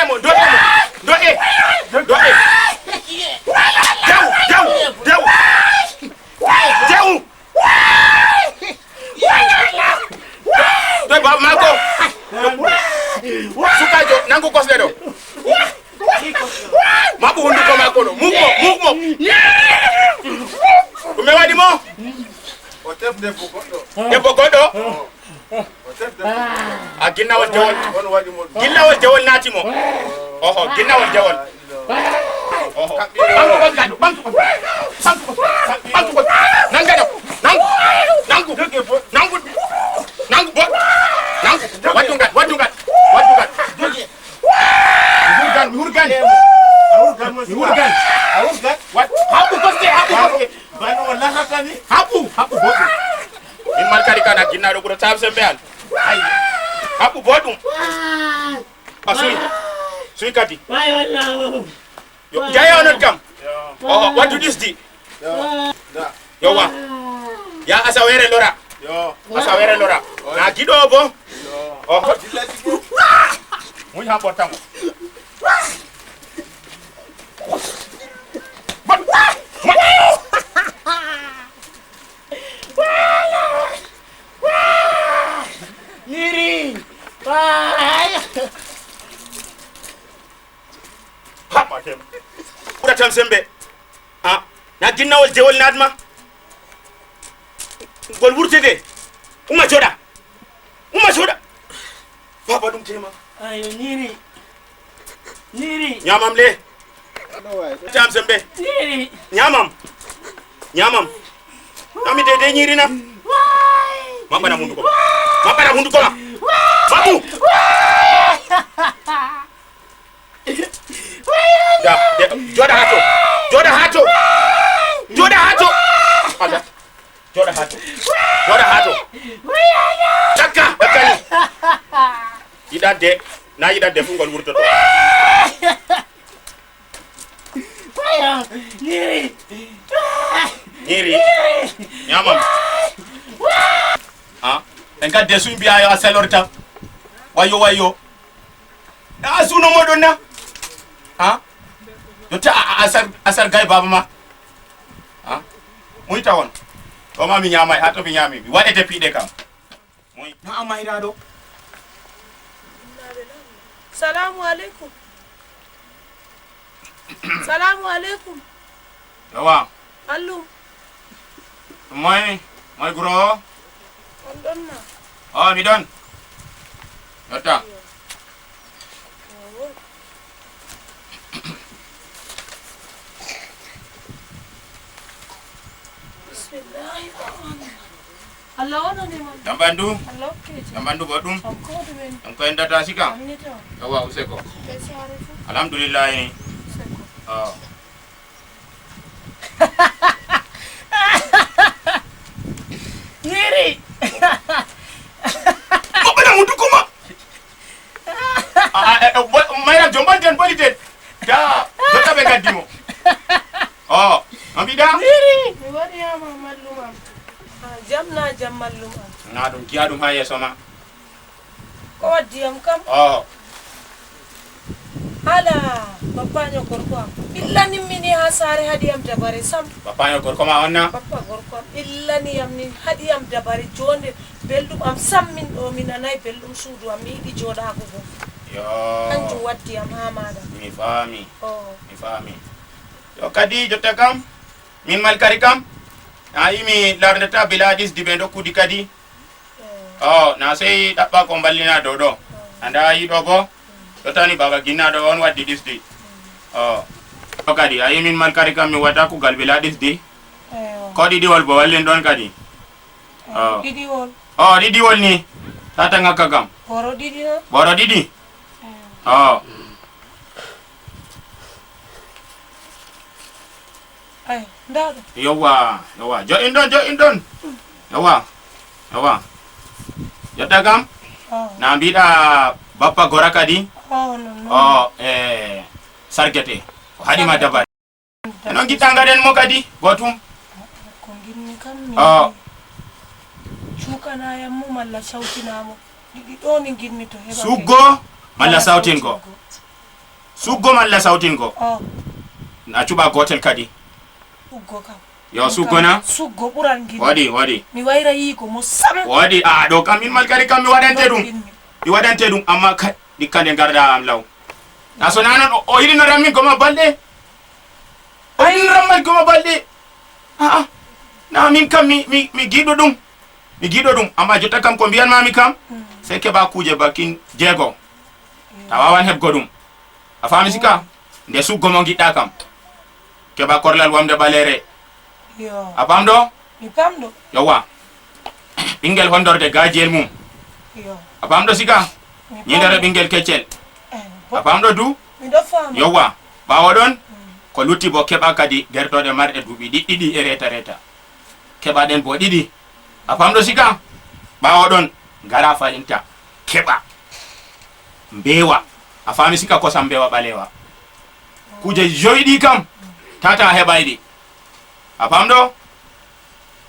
mo, doge mo, doge, doge. Dew, dew, dew. Dew. Ɗo baba maako. Sukaajo, nangu kosɗe ɗo. Maɓɓu hunduko maako ɗo. Muk mo, muk mo. Ɗume waɗi mo? O tef debbo goɗɗo. Debbo goɗɗo? O tef debbo. A ginnawol dewol. On waɗi mo. Ginnawol dewol naati mo. Oho, ginnawol dewol. Oho. Ɓamtu ɓamtu ɓamtu ɓamtu ɓamtu ɓamtu ɓamtu. Nanga ɗo. Nangu. Nangu. Nangu. Nangu bo. Nangu. Waddu ngal, waddu ngal. Waddu ngal. Mi hurgan, mi hurgan. A hurgan mo. Mi hurgan. A hurgan. Wat. Haɓu kosɗe, haɓu kosɗe. Bano o lasata ni. Haɓu, haɓu boɗɗum. Min Malkari kana ginnaaɗo ɓuro taam sembe an. Ay. Haɓu boɗɗum. A suy. Suy kadi. Yo, jaya onon kam. Yo. O, waddu ɗisdi. Yo. Da. Yo wa. Ya asawere lora. Yo. Asawere lora. Oy. Na giɗo bo. Yo. O. Dilla tigi. Muy ha portamo. Bat. Mat. Yiri. Ay. Haɓa tem. Ɓura tam sembe. A, na ginnawol jewol naat ma. Ngol wurtete. Umma joɗa. Umma joɗa. Baba ɗum tema. Ayo, Ñiiri. Ñiiri. Ñaamam le. Tam sembe. Ñiiri. Ñaamam. Ñaamam. Ami dede Ñiiri na. Waay. Maɓɓana hunduko ma. Maɓɓana hunduko ma. Maɓɓu. Da, de, joɗa ha to. Joɗa ha to. Joɗa ha to. Ala. Joɗa ha to. Joɗa ha to. Takka, takka ni. Yiɗa de, na yiɗa de fu ngol wurtoto. Ñiiri. Ñiiri. Ñaamam. Ha? En ka de suñ biya yo a selorta. Wayo, wayo. A suno moɗon na? Ha? Yo ta a, a, asar, asar gay baba ma. Ha? Muy tawon. O ma mi ñamay, ha to mi ñami. Mi waɗete piɗe kam. Muy. Na a mayraɗo. Salamu alaikum. Salamu alaikum. Yawa. Allum. Moy, moy guro? On ɗon na? O, mi ɗon. Yotta. Yo. Yo, wooɗi. Bismillah. Allah waɗani ma. Jam ɓandu? Allah hokke jam. Jam ɓandu goɗɗum? Jam ko ɗumen? Jam ko en data sika? Jam ni to. Yawa, useko. Ɓe saare fu? Alhamdulillahi ni. Useko. Oh. Nyiri. Maɓɓe na hunduko ma. Ah, eh, eh, bo-, mayra jomban ten boli ten. Da, jotta ɓe gaddi mo. Oh, no mbiɗa? Nyiri. Mi waɗi yama mallum am. Ah, jam na jam mallum am. Na ɗum giya ɗum ha yeeso ma. Ko waddi yam kam? Oh. Ala, bappaño gorko am. Illa nimmini ha saare haɗi yam dabare sam. Bappaño gorko ma on na? Bappa gorko am. Illa ni yam ni haɗi yam dabare jonde. Belɗum am sam min ɗo mi nanay belɗum suudu am. Mi yiɗi joɗago go. Yo. Kanjum waddi yam ha maɗa. Mi faami. Oh. Mi faami. Yo kadi jotta kam. Min malkari kam. A yimi larnata bila ɗisdi ɓe dokkudi kadi. Oh, na sey ɗaɓɓa ko mballina dow ɗo. A nda yiɗo bo, ɗo tani baba ginnaɗo on waddi ɗisdi. Oh. Ɗo kadi, a yi min malkari kam mi wata kugal bila ɗisdi. Eyo. Ko ɗiɗiwol bo wallin ɗon kadi. Oh. Ɗiɗiwol. Oh, ɗiɗiwol ni. Tata ngakka kam. Boro ɗiɗi na? Boro ɗiɗi? Eyo. Oh. Ay, ndaa ɗum. Yowwa, yowwa. Jo'in ɗon, jo'in ɗon. Yowwa, yowwa. Jotta kam, oh, na mbiɗa bappa gora kadi. Oh, non, non. Oh, eh, sargete. Ko haɗi ma dabare. Eno ngiɗɗa ngaɗen mo kadi, gootum. Ko nginmi kam, mi oh, cukanayam mo malla cawtinamo. Ɗiɗi ɗo ni nginmi to heɓa. Suggo malla sawtingo? Suggo. Suggo malla sawtingo? Oh. Na cuɓa gootel kadi. Suggo kam. Yo, suggo na? Suggo ɓuran nginmi. Waɗi, waɗi. Mi wayra yiigo mo sam. Waɗi, a ɗo kam min malkari kam mi waɗante ɗum. Mi waɗante ɗum, amma kay, ndikka nde ngarɗa am law. Na so na non o, o yiɗino rammin goma balɗe. O yiɗino rammal goma balɗe. A'a. Na min kam mi, mi, mi giɗo ɗum. Mi giɗo ɗum. Amma jotta kam ko mbiyanmami kam, hmm, sey keɓa kuuje bakin jeego. Hmm. Ta wawan heɓgo ɗum. A faami sika? Nde suggo mo ngiɗɗa kam. Keɓa korlal wamde ɓaleere. Yo. A pamɗo? Mi pamɗo. Yowwa. Ɓingel hondorde gajiyel mum. Yo. A pamɗo sika? Mi pamɗo. Ñindere ɓingel keccel. Eh, bo-, a pamɗo du? Miɗo faama. Yowwa. Ɓaawo ɗon, mm, ko lutti bo keɓa kadi gertoɗe marɗe duuɓi ɗi-, ɗiɗi e reeta reeta. Keɓa ɗen bo ɗiɗi. A famɗo sika? Ɓaawo ɗon, ngara fahinta. Keɓa. Mbeewa. A faami sika kosam mbeewa ɓaleewa. Kuuje joyi ɗi kam, tata a heɓay ɗi. A famɗo?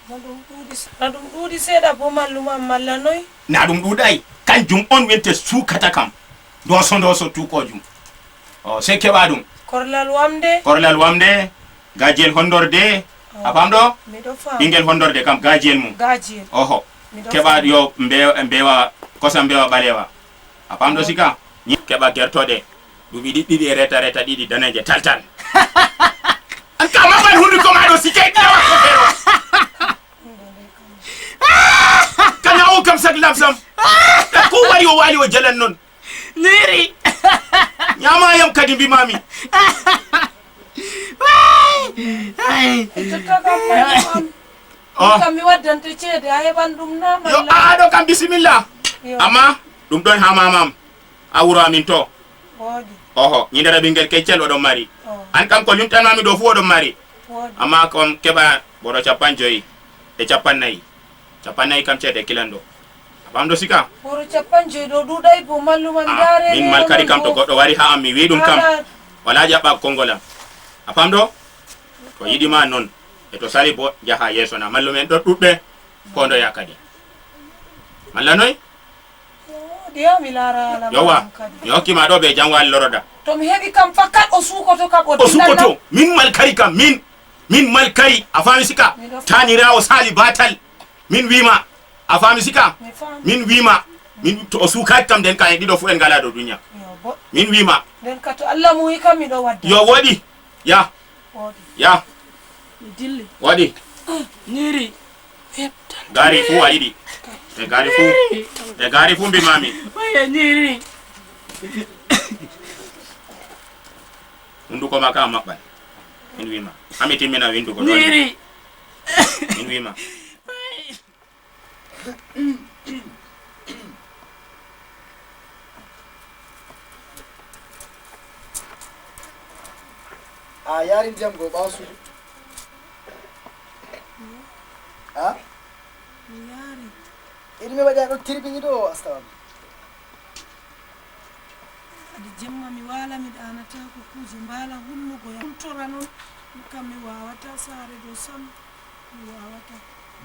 Na ɗum ɗuuɗi, na ɗum ɗuuɗi seeɗa bo mallum am malla noy? Na ɗum ɗuuɗay. Kanjum on winte suukata kam. Ndoso ndoso tuukojum. O, sey keɓa ɗum. Korlal wamde. Korlal wamde. Gajiyel hondorde. Oh. A famɗo? Miɗo faama. Ɓingel hondorde kam, gajiyel mum. Gajiyel. Oho. Miɗo faama. Keɓa yo mbe-, mbeewa, kosam mbeewa ɓaleewa. A famɗo sika? Ñi-, keɓa gertoɗe. Duuɓi ɗiɗi, ɗiɗi e reta, reta ɗiɗi daneeje tal tal. An ka maɓɓan hunduko ma ɗo sika e ɓiyawa ko feewa. Kaña o kam sak lam sam. E ko wari o waali o jalan non. Niri. Ñaama yam kadi mbimami. Ay. Ay. Jotta kam, mami am. Oh. Kam mi waddante ceede, a heɓan ɗum na? Yo, malla? A, a ɗo kam bisimilla. Yo. Amma ɗum ɗon ha mamam. A wuro amin to. Woodi. Oho, ñindere ɓingel keccel oɗon mari. Oh. An kam ko limtanmami ɗo fu oɗon mari. Woodi. Amma kam keɓa boro capan joyi. E capan nayi. Capan nayi kam ceede kilanɗo. A famɗo sika? Woro capan joyi ɗo ɗuuɗay bo mallum am. Ah, ndaare min malkari kam to goɗɗo wari ha am mi wi ɗum kam. Wala jaɓɓa konngol am. A famɗo? To yiɗi ma non. E to sali bo jaha yeeso na mallumen ɗo ɗuɗɓe. Ko ndo ya kadi. Malla noy? Ɗiya mi laara hala. Yowa. Mi hokki ma ɗo be jangwali loroda. To mi heɓi kam fakkat o sukoto kam o dillan. O sukoto. Min malkari kam min. Min malkari, a faami sika? Miɗo faami. Taniraawo Sali Batal. Min wiima, a faami sika? Mi faami. Min wiima, min to o suukaaki kam nden ka en ɗiɗo fu en ngalaa dow duniya. Yo bo. Min wiima. Nden ka to Allah muuyi kam miɗo wadda. Yo woɗi. Ya. Woɗi. Ya. Mi dilli. Woɗi. Niri. Gaari fu a yiɗi. E gaari fu. E gaari fu mbi mami. Oye niri. Hunduko ma ka maɓɓan. Min wiima. Ami timmina windugo ɗo. Niri. Min wiima. A yaari ndiyam goo ɓaawo suudu? A? Mi yaari. Iɗum mi waɗi a ɗo tirbiñi ɗo, astawa. Kadi jemma mi waala, mi ɗaanataako kuuje mbaala hunnugo yam. Ɗum tora noon, kam mi waawata saare ɗo sam, mi waawata.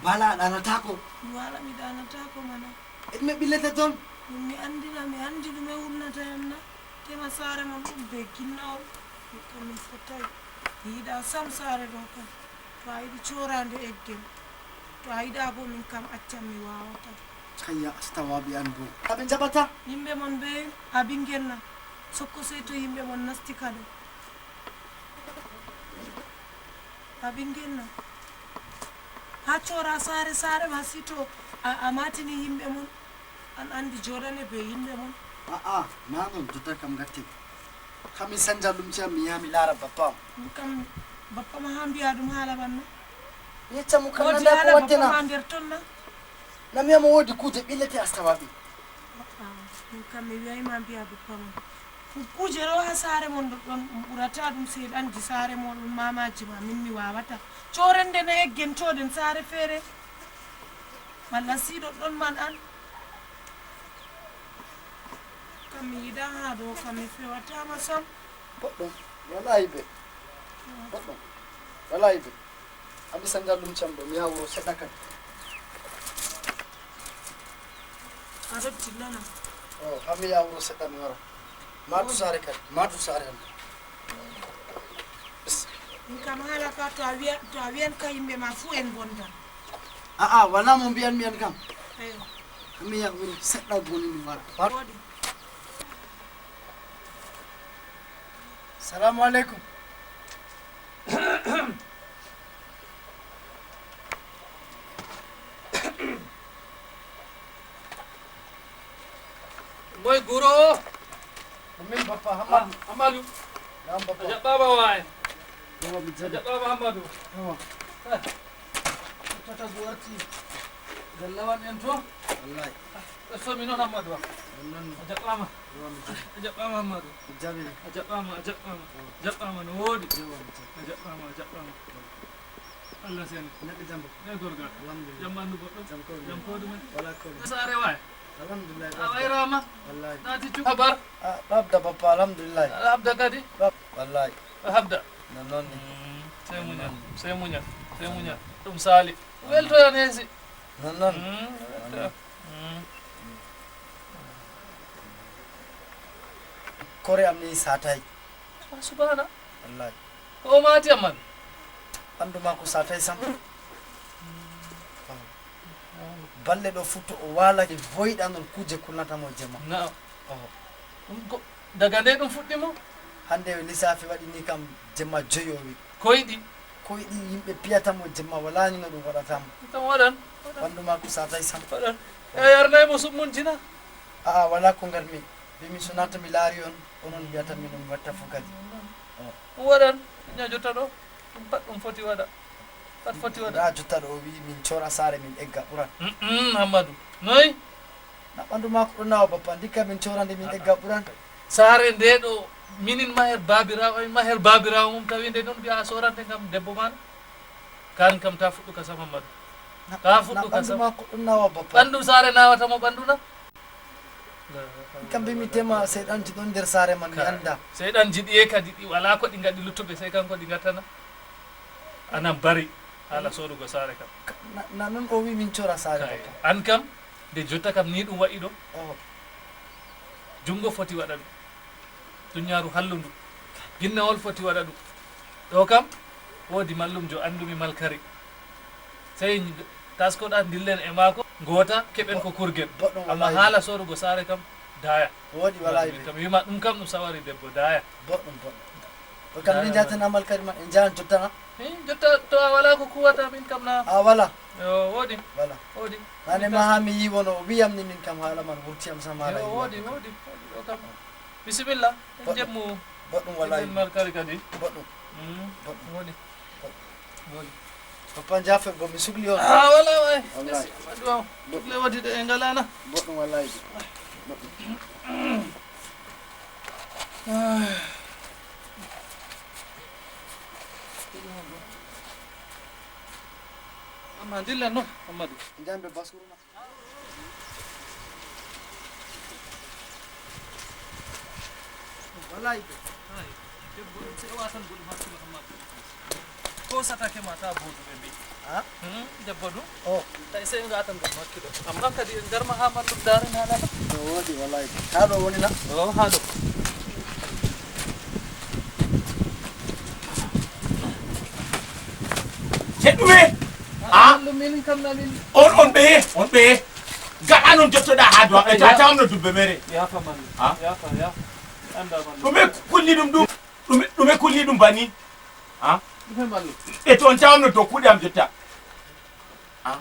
Mbaala a ɗaanataako? Mi waala, mi ɗaanataako mana. Eɗum mi ɓillete toon? Ɗum mi anndina, mi anndi ɗume wulnata yam na? Tema saare mon ɗum bee ginnawol, mi kam mi fotaay. Mi yiɗaa sam saare ɗo kam. To a yiɗi cooraande eggen. To a yiɗaa boo min kam accan mi waawata. Kayya, astawaabi an boo. Aɓe njaɓata? Yimɓe mon bee a ɓinngel na. Sokko sey to yimɓe mon nasti kadi. A ɓinngel na. Haa coora saare saare ma si to a, a maatini yimɓe mon. An anndi jooɗane bee yimɓe mon. A'a, naa non, jotta kam ngatte. Kam mi sanja lumce am mi yaha mi laara bappa am. Ɗum kam bappa ma haa mbiya ɗum haala man na? Mi yecca mo kam woodi nanda ko haala watte bappa na. Ma nder ton na? Na mi wi'a mo woodi kuuje ɓillete astawaaɓe. A'a, ɗum kam mi wi'ay ma mbiya bappa ma. Ku-, kuuje ɗo haa saare mon ɗon, ɗon ɗum ɓurata ɗum seyɗanji saare mon ɗum maamaaji ma min mi waawata. Coorende na eggen cooden saare feere. Malla siiɗo ɗon man an. Kam mi yiɗaa haa ɗo, kam mi fewataama sam. Boɗɗum, walaa aybe. Boɗɗum, walaa aybe. Ami sanja lumce am ɗo, mi yaha wuro seɗɗa kadi. A ɗon tillana? O, haa mi yaha wuro seɗɗa mi wara. Maatu saare kadi, maatu saare am. Min kam haala ka to a wiya, to a wiyan ka yimɓe ma fuu en bondan. A'a, walaa mo mbiyan mi en kam. Eyo. Haa mi yaha wuro seɗɗa goni mi wara. Woodi. Salaamu aleykum. Moy guro? Ko min bappa Hamadu. Ah, Hamadu. Naam bappa. A jaɓɓaama waay. Yawa mi jaɓi. A jaɓɓaama Hamadu. Yawa. Eh. Tata go warti. Gallawan en to. Wallahi. Ah, ɓe somi noon Hamadu am. Ɗum noon. A jaɓɓaama. Yawa mi jaɓi. A jaɓɓaama Hamadu. Mi jaɓi. A jaɓɓaama, a jaɓɓaama. Yawa. A jaɓɓaama no woodi. Yawa mi jaɓi. A jaɓɓaama, a jaɓɓaama. Yawa. Allah sene. Neɗɗo jam ba? Ne gorgal. Alhamdulillah. Jam ɓanndu goɗɗo? Jam ko jam ko ɗumen? Wala ko. Saare waay? Alhamdulillah. A wayraama? Wallahi. Naati cuk habar? Ah, ɗo habda bappa, alhamdulillah. Aɗa habda kadi? Bap-, wallahi. Ɗo habda? Non, non ni. Mm, sey muñal, sey muñal, sey muñal. Ɗum saali. Weltoyan heesi. Non, non. Mm, weltoyan. Mm. Kore am ni satay. Ah, subhana. Wallahi. Ko o maati am man? Ɓanndu maako saatay sam. Balle ɗo fuu to o waalake, voyɗa noon kuuje kulnata mo jemma. Na'am. Oh. Ɗum ko, daga nde ɗum fuɗɗi mo? Hannde o lisaafi waɗi ni kam jemma joyi o wi. Koyɗi? Koyɗi yimɓe piyata mo jemma, walaa ni no ɗum waɗata mo. Ɗum kam waɗan, waɗan. Ɓanndu maako saatay sam. Waɗan. E a yarnay mo summun jina? A'a, walaa ko ngarmi. Mbiimi so naata mi laari on, onon mbiyata min on watta fuu kadi. Oh. Ɗum waɗan, ñajoto ɗo, ɗum pat ɗum foti waɗa. Pat foti waɗa. Ndaa jotta ɗo o wi'i min coora saare min egga ɓuran. Mm, mm, Hammadu. Noy? Na ɓanndu maako ɗon nawa bappa, ndikka min coora nde min egga ɓuran. Saare nde ɗo minin maher baabiraawo, amin maher baabiraawo mum tawi nde noon mbi'a a soorante ngam debbo maa. Kaan kam taa fuɗɗu ka sam Hammadu. Na, taa na fuɗɗu ka ɓanndu sam. Maako ɗon nawa bappa. Ɓanndu saare nawata mo ɓanndu na? Kamɓe mi tema seyɗanji ɗon nder saare man mi annda. Seyɗanji ɗiye kadi ɗi walaa ko ɗi ngaɗi luttuɓe sey kanko ɗi ngattana. Anan bari haala soorugo saare kam. Ka-, na, na non o wi min cora saare bappa. An kam nde jotta kam ni ɗum wa'i ɗo. Oh. Junngo foti waɗa ɗum. Duniyaaru hallundu. Ginnawol foti waɗa ɗum. Ɗo kam, woodi mallumjo anndumi malkari. Sey taskoɗa ndillen e maako, ngoota, keɓen ko kurgen. Boɗɗum, amma wallahi. Haala soorugo saare kam, daaya. Woodi, wallahi. Min kam, wi'ma ɗum kam ɗum sawari debbo, daaya. Boɗɗum, boɗɗum. To kam min njahata na malkari ma, en njahan jottana? Min jotta, to a walaa ko kuwata, min kam na. A walaa? Yo, woodi. Walaa. Woodi. Nane ma haa mi yi'i wono, o wi'am ni min kam haala man wurti am sam haala. Yo, yi'i woodi, woodi, woodi. Ɗo kam. Bisimilla, en jemmu. Boɗɗum wallahi. En malkari kadi. Boɗɗum. Mm. Boɗɗum. Woni. Boɗɗum. Woni. Papa Jafet, go mi sukli on. Ah, wala, way. Wallahi. Merci, Amadou. Goɗɗum. Le wadi de ngalana. Goɗɗum wallahi. Goɗɗum. Ah. Amma ndilla non, Amadou. Njambe baskuru ma. Walay de. Ay, debbo ɗum, sey o watan goɗɗum hakkilo, Amadou. Ko satake ma ta bodu ɓe mbi. Ha? Hmm, debbo ɗum. Oh. Tawi sey ngatan goɗɗum hakkilo. Amma kadi en garma ha mallum dare na nana. No wodi walay de. Ha ɗo woni na? Oh, ha ɗo. Heɗɗume? Ah? Mallum, min kam na min. On, on ɓeye, on ɓeye. Gaɗa non jottoɗa ha dow am, e to a tawamno dubbe mere. Yafa mallum. Ah? Yafa, yafa. Anda mallum. Ɗume kulli ɗum ɗum? Ɗume, ɗume kulli ɗum bani? Ah? Ɗume mallum? E to on tawamno dow kuuɗe am jotta. Ah?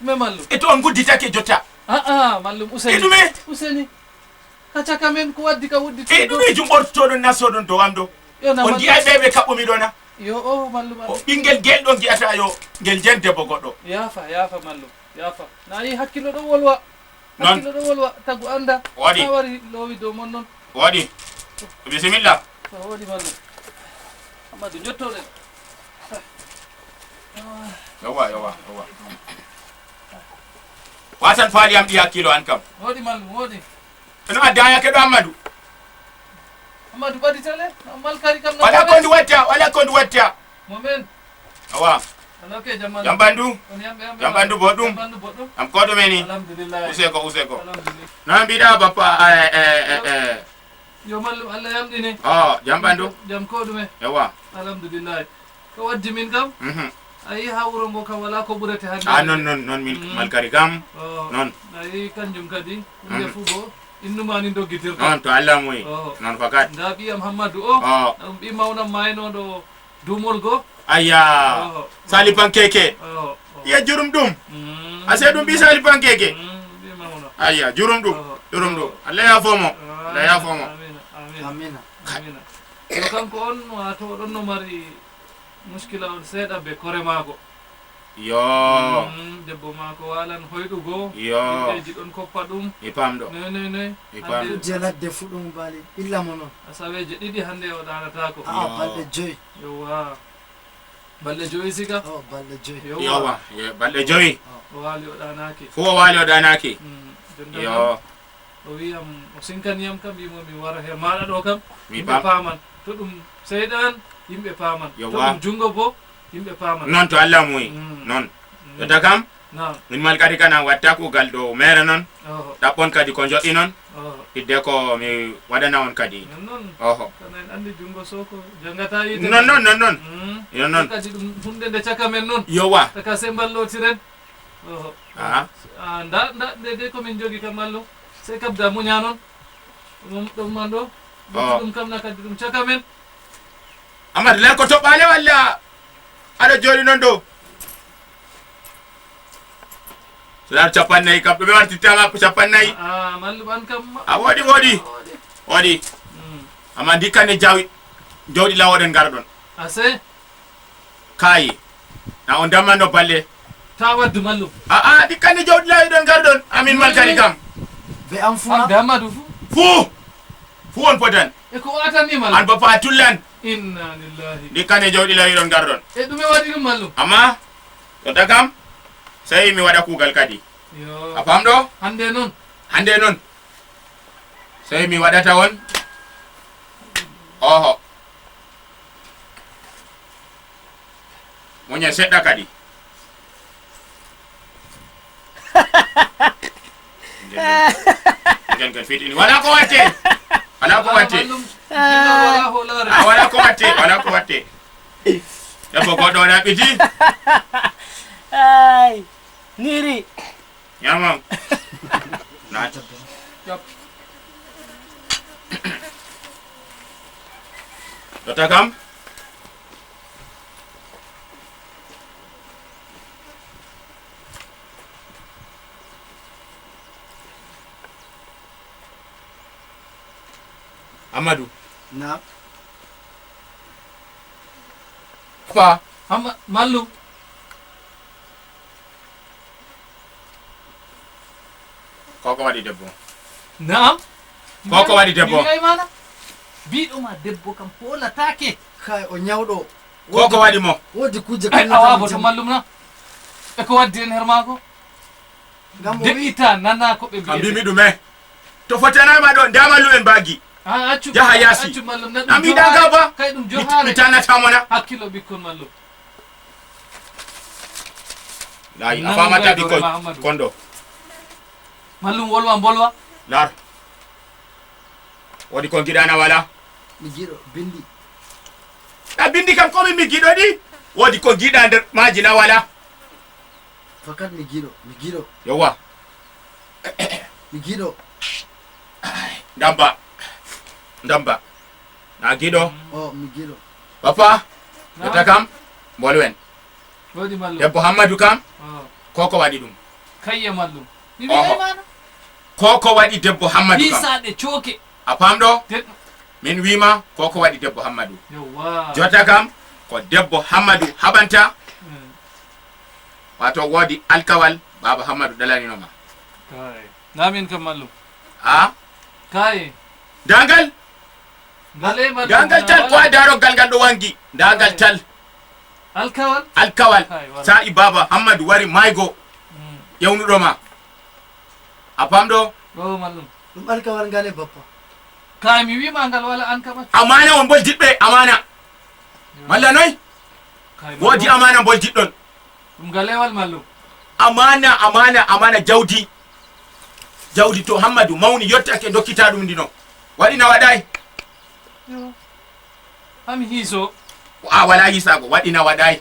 Ɗume mallum? E to on gudditake jotta. Ah, ah, mallum, useni. E ɗume? Useni. Ka caka men ko waddi ka wudditi. E ɗume jum ɓortotoɗon nastoɗon dow am ɗo? Yo na on mallum. Gi'ay ɓe ɓe kaɓɓumi ɗo na? Yo o mallum. O ɓingel gel ɗon gi'ata yo ngel jen debbo goɗɗo. Yafa, yafa mallum. Yafa. Na yi hakkilo ɗo wolwa. Non. Hakkilo ɗo wolwa, tagu anda. Waɗi. A wari lowi dow mon non. Waɗi. Bisimilla. To waɗi mallum. Amadou, jottoɗen. Yawwa, yawwa, yawwa. Watan faali am ɗi hakkilo an kam. Waɗi mallum, waɗi. Eno adda yake ɗo Amadou. Amadou ɓaditale, Amal kari kam na. Wala ko ndu watta, wala ko ndu watta. Momen. Awa. Alake jamal. Jam ɓandu. On yam, yam, jam ɓandu boɗɗum. Jam ɓandu boɗɗum. Jam ko ɗume ni? Alhamdulillah. Useko, useko. Alhamdulillah. Na mbiɗa bappa, eh, eh, eh, eh. Yo mallum Allah yamɗine. Oh, jam ɓandu. Jam ko ɗume? Ewa. Alhamdulillah. Ko waddi min kam? Mhm. A yi ha wuro ngo kam wala ko ɓurete hannde. Ah, non, non, non, min mm. Malkari kam. Oh. Non. A yi kanjum kadi. Ɗum nde mhm. Fu bo. Innuma ni doggitirta. Non, to Allah moyi. Oh. Non fakat. Nda ɓiyam Hammadu o. Oh. Ɗum ɓi mawnam maynoɗo. Duumol go? Ayya. Oh. Sali Pankeke. Oh, oh. Iya jurum ɗum. Mm. A sey ɗum ɓi Sali Pankeke. Mm, ɓi mawno. Ayya, jurum ɗum. Oh, jurum ɗum. Oh. Allah yafo mo. Ah, Allah yafo mo. Amina, amina. Amina. Amina. Yo kanko on, wato, oɗon no mari muskila on seeɗa be kore maako. Yo. Mm, debbo maako walan hoyɗugo. Yo. Yimɓeji ɗon koppa ɗum. Mi pamɗo. Noy, noy, noy. Mi pamɗo. Hande kujje ladde fu ɗum bali ɓilla mo non. Asaweje ɗiɗi hande o ɗanatako. A'a, yo. Balɗe joyi. Yowwa. Balɗe joyi siga? Oh, balɗe joyi. Yowwa. Yowwa, ye, balɗe joyi. Oh. O wali o ɗanaki. Fu o wali o ɗanaki. Mm, jonta yo. Kam, o wiyam, o sinkaniyam kam, mbimo mi wara he maɗa ɗo kam. Mi yimɓe pam- paman. To ɗum seyɗan, yimɓe paman. Yowwa. To ɗum jungo bo, yimɓe paman. Non to Allah muyi. Mm. Non. Mm. Jonta kam? Naam. Min mal kadi kana watta kuugal dow mere non. Oho. Ɗaɓɓon kadi ko joɗɗi non. Oho. Hidde ko mi waɗana on kadi. Non non. Oho. Kana en andi jungo soko jangata yite. Non non non non. Mm. Yo non. Kadi ɗum hunde nde caka men non. Yowa. Taka se mballotiren. Oho. Ah. Ah, nda, nda, nde de ko min jogi kam mallo. Se kabda muña non. Ɗum, ɗum man ɗo. Oh. Ɗum kam na kadi ɗum caka men. Amadu, lan ko toɓɓaale walla aɗa jooɗi non ɗo? So ɗaar capannayyi kam, ɗume wartirta ma ko capannayyi? Ah, malluɓe an kam. A woɗi, woɗi. Woɗi. Mm. Amma ndikkanne jawi, jawɗi lawoɗen ngarɗon. Ase? Kaayi. Na on dammanno balle. Ta waddu mallum. A, a, ndikkanne jawɗi lawoɗen ngarɗon. Amin malkari kam. Be am funa? Abbe Amadou fu. Fu. Fu on potan. E ko o atanni mallum? An bappa a tullan. Inna lillahi. Ndikkanne jawɗi lawoɗen ngarɗon. E ɗume waɗi ɗum mallum? Amma, jonta kam, sey mi waɗa kuugal kadi. Yo. A famɗo? Hande non. Hande non. Sey mi waɗata on. Oho. Muñe seɗɗa kadi. Ngel, ngel, ngel fitini. Wala ko watte. Wala ko watte. Mallum, wala holaare. Ah, wala ko watte. Wala ko watte. Debbo goɗɗo o ɗaɓɓiti. Ay, niri. Ñamam. Naati. Ɗo tagam. Amadou. Naam. Fa. Amma, mallum. Ko ko waɗi debbo? Naam. Ko ko waɗi debbo? Mi wi'ay mana. Biɗo ma debbo kam hoolataake. Kay o nyawɗo. Ko ko waɗi mo? Woodi kuje. Ay, awa bo to mallum na. E ko waddi en her maako? Ngam o wi- De'ita nana ko ɓe mbi'ata. Mbimi ɗume? To fotanay ma ɗo, nda mallum en baagi. Ah, accu. Jaha yaasi. Accu mallum na. Ami ɗan gaba. Kay ɗum johaare. Mi tanata mo na. Hakkilo ɓikkon mallum. Layi, a famata ɓikkon kondo. Mallum wolwa mbolwa. Lar. Woodi ko giɗa na wala? Mi giɗo, bindi. Na bindi kam ko min mi giɗo ɗi? Woodi ko giɗa nder maaji na wala? Fakat mi giɗo, mi giɗo. Yowwa. Mi giɗo. Ndamba. Ndamba. Na giɗo? Oh, mi giɗo. Papa, jotta kam, mbolwen. Woodi mallum. Debbo Hammadu kam, oh, ko ko waɗi ɗum? Kayye mallum. Mi wi'ay mana. Ko ko waɗi debbo Hammadu kam? Hisaɗe cooke. A pamɗo? Min wiima ko ko waɗi debbo Hammadu. Yowwa. Jotta kam, ko debbo Hammadu haɓanta. Mm. Wato woodi alkawal baaba Hammadu dalanino ma. Kay. Na min kam mallum. A? Kay. Dangal? Ngal e mallum. Dangal tal ko a daroggal ngal ɗo wangi. Dangal tal. Alkawal? Alkawal. Kay, wala. Sa'i baaba Hammadu wari maygo. Mm. Ƴewnuɗo ma. A pamɗo? Ɗo mallum. Ɗum alkawal ngal e bappa. Kay mi wiima ngal wala an kam accu. Amana on mbolditɓe, amana. Yo. Malla noy? Kay woodi mallum. Amana mbolditɗon. Ɗum ngal e wal mallum. Amana, amana, amana jawdi. Jawdi to Hammadu mawni yottake dokkita ɗum ndino. Waɗi na waɗay? Yo. Ami hiiso. A wala hiisago, waɗi na waɗay?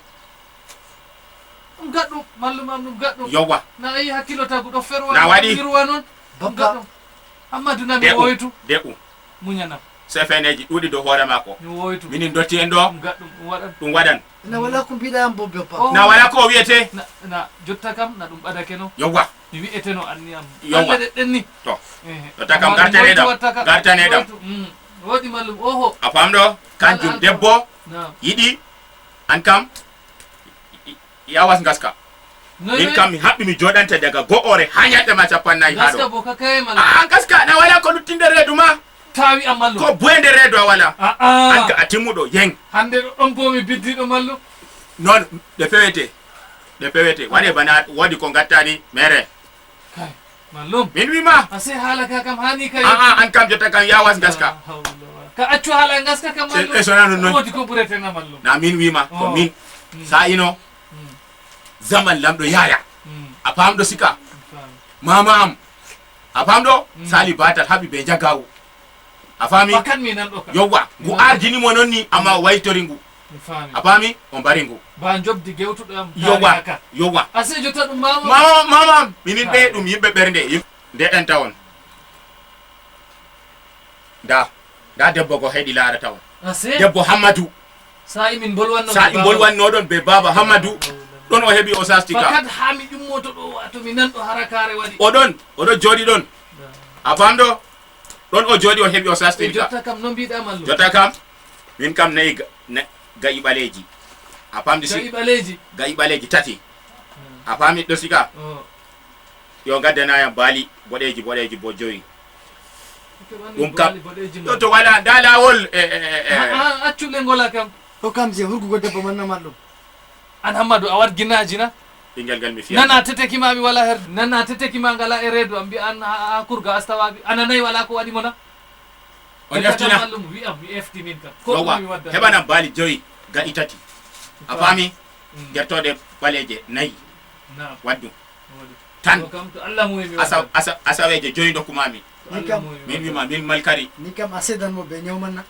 Ɗum gaɗɗum, mallum am ɗum gaɗɗum. Yowwa. Na ayi hakkilo tagu ɗo ferwa. Na waɗi? Irwa noon. Ɗum bappa. Gaɗɗum. Hammadu na mi woytu. De'u. Muñanam. Sefeneji ɗuuɗi dow hoore maako. Mi woytu. Minin dotti en ɗo. Ɗum gaɗɗum, ɗum waɗan. Ɗum waɗan. Na wala ko mbiɗa am bo bappa. Oh. Na wala ko o wiyete. Na, na jotta kam, na ɗum ɓadake no. Yowwa. Mi wi'eteno anni am. Yowwa. Alle ɗeɗɗen ni. To. Ehe. Jotta kam gartaneɗam. Gartaneɗam. Woodi mallum. Oho. A famɗo? Kanjum debbo yiɗi an kam yawas ngaska. Min kam mi haɓɓi mi joɗanta daga go'ore ha ñalɗe ma capanɗe nayi ha ɗo. Ngaska bo ka kaye mallum. A'a ngaska na wala ko luttinde reedu ma. Tawi am mallum. Ko boyde reedu a wala. A'a. An ka a timmuɗo yen. Hande ɗo ɗon bo mi biddiɗo mallum. Non ɗe pewete. Ɗe pewete. Waɗe bana woodi ko ngattani mere. Kay, mallum. Min wi ma. A sey haala ka kam hani kay. A'a, an kam jotta kam yawas ngaska. La hawla wala. Ka accu haala ngaska kam mallum. E sona non non. Woodi ko ɓurete na mallum. Na min wi ma. Ko min. Sa'ino. Zaman lamɗo yaya. A famɗo sika. Mama am. A famɗo? Sali batal haɓi be jagawu. A faami? Fakat mi nan ɗo kam. Yowwa, ngu ardini mo non ni, amma o waytori ngu. Mi faami. A faami? O mbari ngu. Ba njobdi gewtuɗo am. Yowwa, yowwa. A sey jotta ɗum mama. Mama, mama, minin ɓe ɗum yimɓe ɓernde. Yim-, nde en tawon. Nda, nda debbo go heɗi laara tawon. A sey? Debbo Hammadu. Sa'i min mbolwanno. Sa'i mbolwannoɗon be baaba Hammadu. Ɗon o heɓi o sastika. Fakat ha mi ƴummoto ɗo, wato mi nan ɗo harakaare waɗi. O ɗon, o ɗon jooɗi ɗon. A famɗo? Ɗon o jooɗi, o heɓi, o sastinka. Jotta kam, no mbiɗa, mallum? Jotta kam, min kam nayi ga-, na-, ga'i ɓaleeji. A famɗi si? Ga'i ɓaleeji? Ga'i ɓaleeji tati. Hmm. A famɗi ɗo sika? Oh. Yo ngaddanayam baali boɗeeji, boɗeeji bo jowi. Ɗum kam. Baali boɗeeji. Yo to wala, nda laawol, e, e, e, e. A, a, accu le ngola kam. Ɗo kam je hurgugo debbo man na, mallum. An Hammadu, a wat ginnaaji na? Ɓinngel ngal mi fiya. Nana teteki ma mi wala her. Nana teteki ma ngala e reedu am, mbi'a an ha, ha kurga astawaaɓe. A nanayi wala ko waɗi mo na? On eftina? Mallum, wi'am, mi efti min kam. Ko ɗume mi wadda? Heɓanam baali joyi, ga'i tati. A faami? Mm. Gertooɗe ɓaleeje nayi. Naam. Waddu. Tan. Ɗo kam to Allah muwi mi waddan. Asa-, asa-, asaweeje joyi ndokku ma mi. To Allah muwi mi waddan. Min wi ma, min malkari. Ni kam a seedan mo be nyaw man na?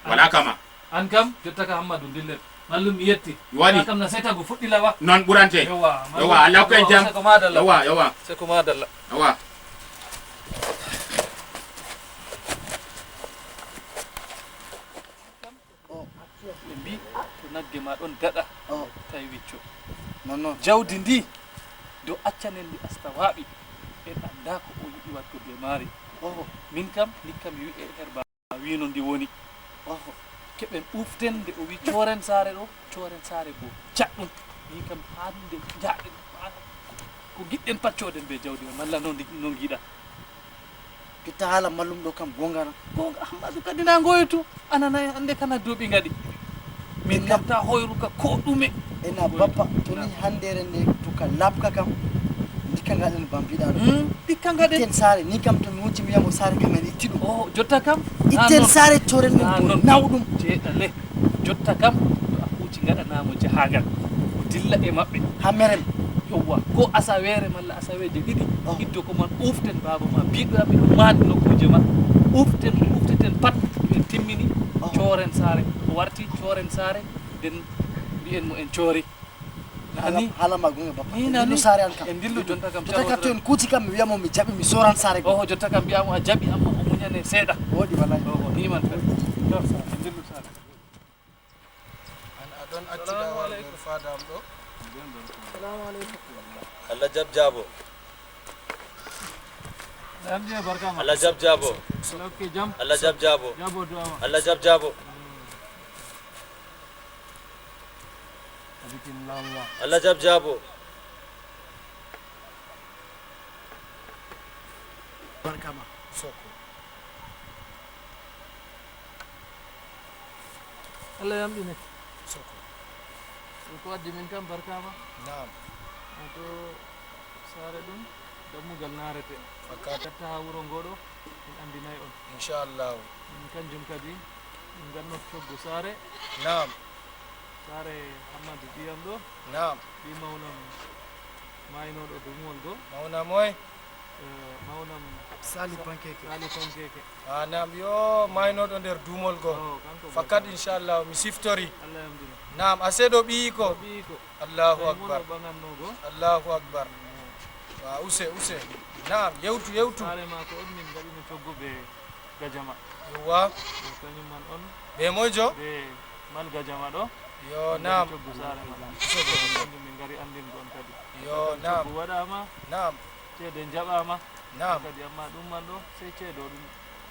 Wala kama. An kam, jotta ka Hammadu, dillen. Mallum, mi yetti. Mi waɗi. Ka kam na sey tagu fuɗɗi lawa. Non ɓurante. Yowwa, mallum. Yowwa, Allah hokku en jam. Seko madalla. Yowwa, yowwa. Seko madalla. Yowwa. Ɓe mbi, to nagge ma ɗon daɗa, tawi wicco. Non, non. Jawdi ndi, do accanen ndi astawaaɓe. En anndaa ko o yiɗi waɗgo be maari. Oho. Min kam, ndikka mi wi'e her ba- wiino ndi woni. Oho. Keɓen ɓuften nde o wi cooren saare ɗo, cooren saare bo jaɗɗum. Min kam haa nde jaaɗen, haa ko ngiɗɗen pat cooden be jawdi on, malla no ndi, no ngiɗa. Itta haala mallum ɗo kam goonga na. Goonga, Ahmadu kadi na ngoytu. Ananay hannde kana duuɓi ngaɗi. Min Ina- garta hoyru ka ko ɗume. Ina bappa, to ni hanndere nde tuka laɓka kam. Ndikka ngaɗen bambiɗa ɗum. Hmm, ndikka ngaɗen. Itten saare ni kam to mi wonti mi wiyamo saare kam en itti ɗum. Oh, jotta kam? Itten saare coren ɗum. Nawɗum. Jeeɗale. Jotta kam, to a huuci ngaɗanaamo jahaagal, o dilla e maɓɓe. Haa meren. Yowwa, ko asaweere malla asaweeje ɗiɗi, hiddo ko man uften baaba ma, biɗo aɓe ɗum maani nokkuuje ma. Uften, ufteten pat, to en timmini, cooren saare. O warti, cooren saare, nden mbi'en mo en coori. Hala, hala ma gonga bappa. Ni en dillu saare an kam. En dillu jonta kam. Jonta kam to en kuuci kam mi wiya mo mi jaɓi mi soran saare. Oho, jonta kam mbiya mo a jaɓi amma o muñane seeɗa. Woɗi wallahi. Oho, ni man kadi. To, en dillu saare. An a ɗon acci dawal nder faadaam ɗo. Salamu aleykum. Allah jaɓ jaabo. Jam je barka ma. Allah jaɓ jaabo. Allah okke jam. Allah jaɓ jaabo. Jaabo du'a ma. Allah jaɓ jaabo. Tabitin laamu ma. Allah jaɓ jaabo. Barka ma. Soko. Allah yamɗine. Soko. Ko addi min kam barka ma. Naam. To saare ɗum dammugal naarete. Fakat. Gatta haa wuro ngoɗo min anndinay on. Inchallahu. Min kanjum kadi min nganno coggu saare. Naam. Saare Hammadu ɓiyam ɗo. Naam. Ɓi mawnam maaynoɗo duumol go. Mawna moy? Eh, mawnam Sali Sa- Pankeke. Sali Pankeke. Ah, naam, yo maaynoɗo nder duumol go. Oh, kanko fakat, inchallah, mi siftori. Allah yamɗina. Naam, a seeɗo ɓiyi ko? Ɓiyi ko. Allahu akbar. Allahu akbar. Wa use, use. Naam, yewtu, yewtu. Saare maako on min ngaɗino coggu be gajama. Yowwa. Yo kañum man on. Be moyjo? Be man gajama ɗo. Yo, naam. Coggu saare maɓɓe. Kanjum min ngari anndingo on kadi. Yo, naam. Coggu waɗaama. Naam. Ceede njaɓaama. Naam. Kadi amma ɗum man ɗo, sey ceedo ɗum.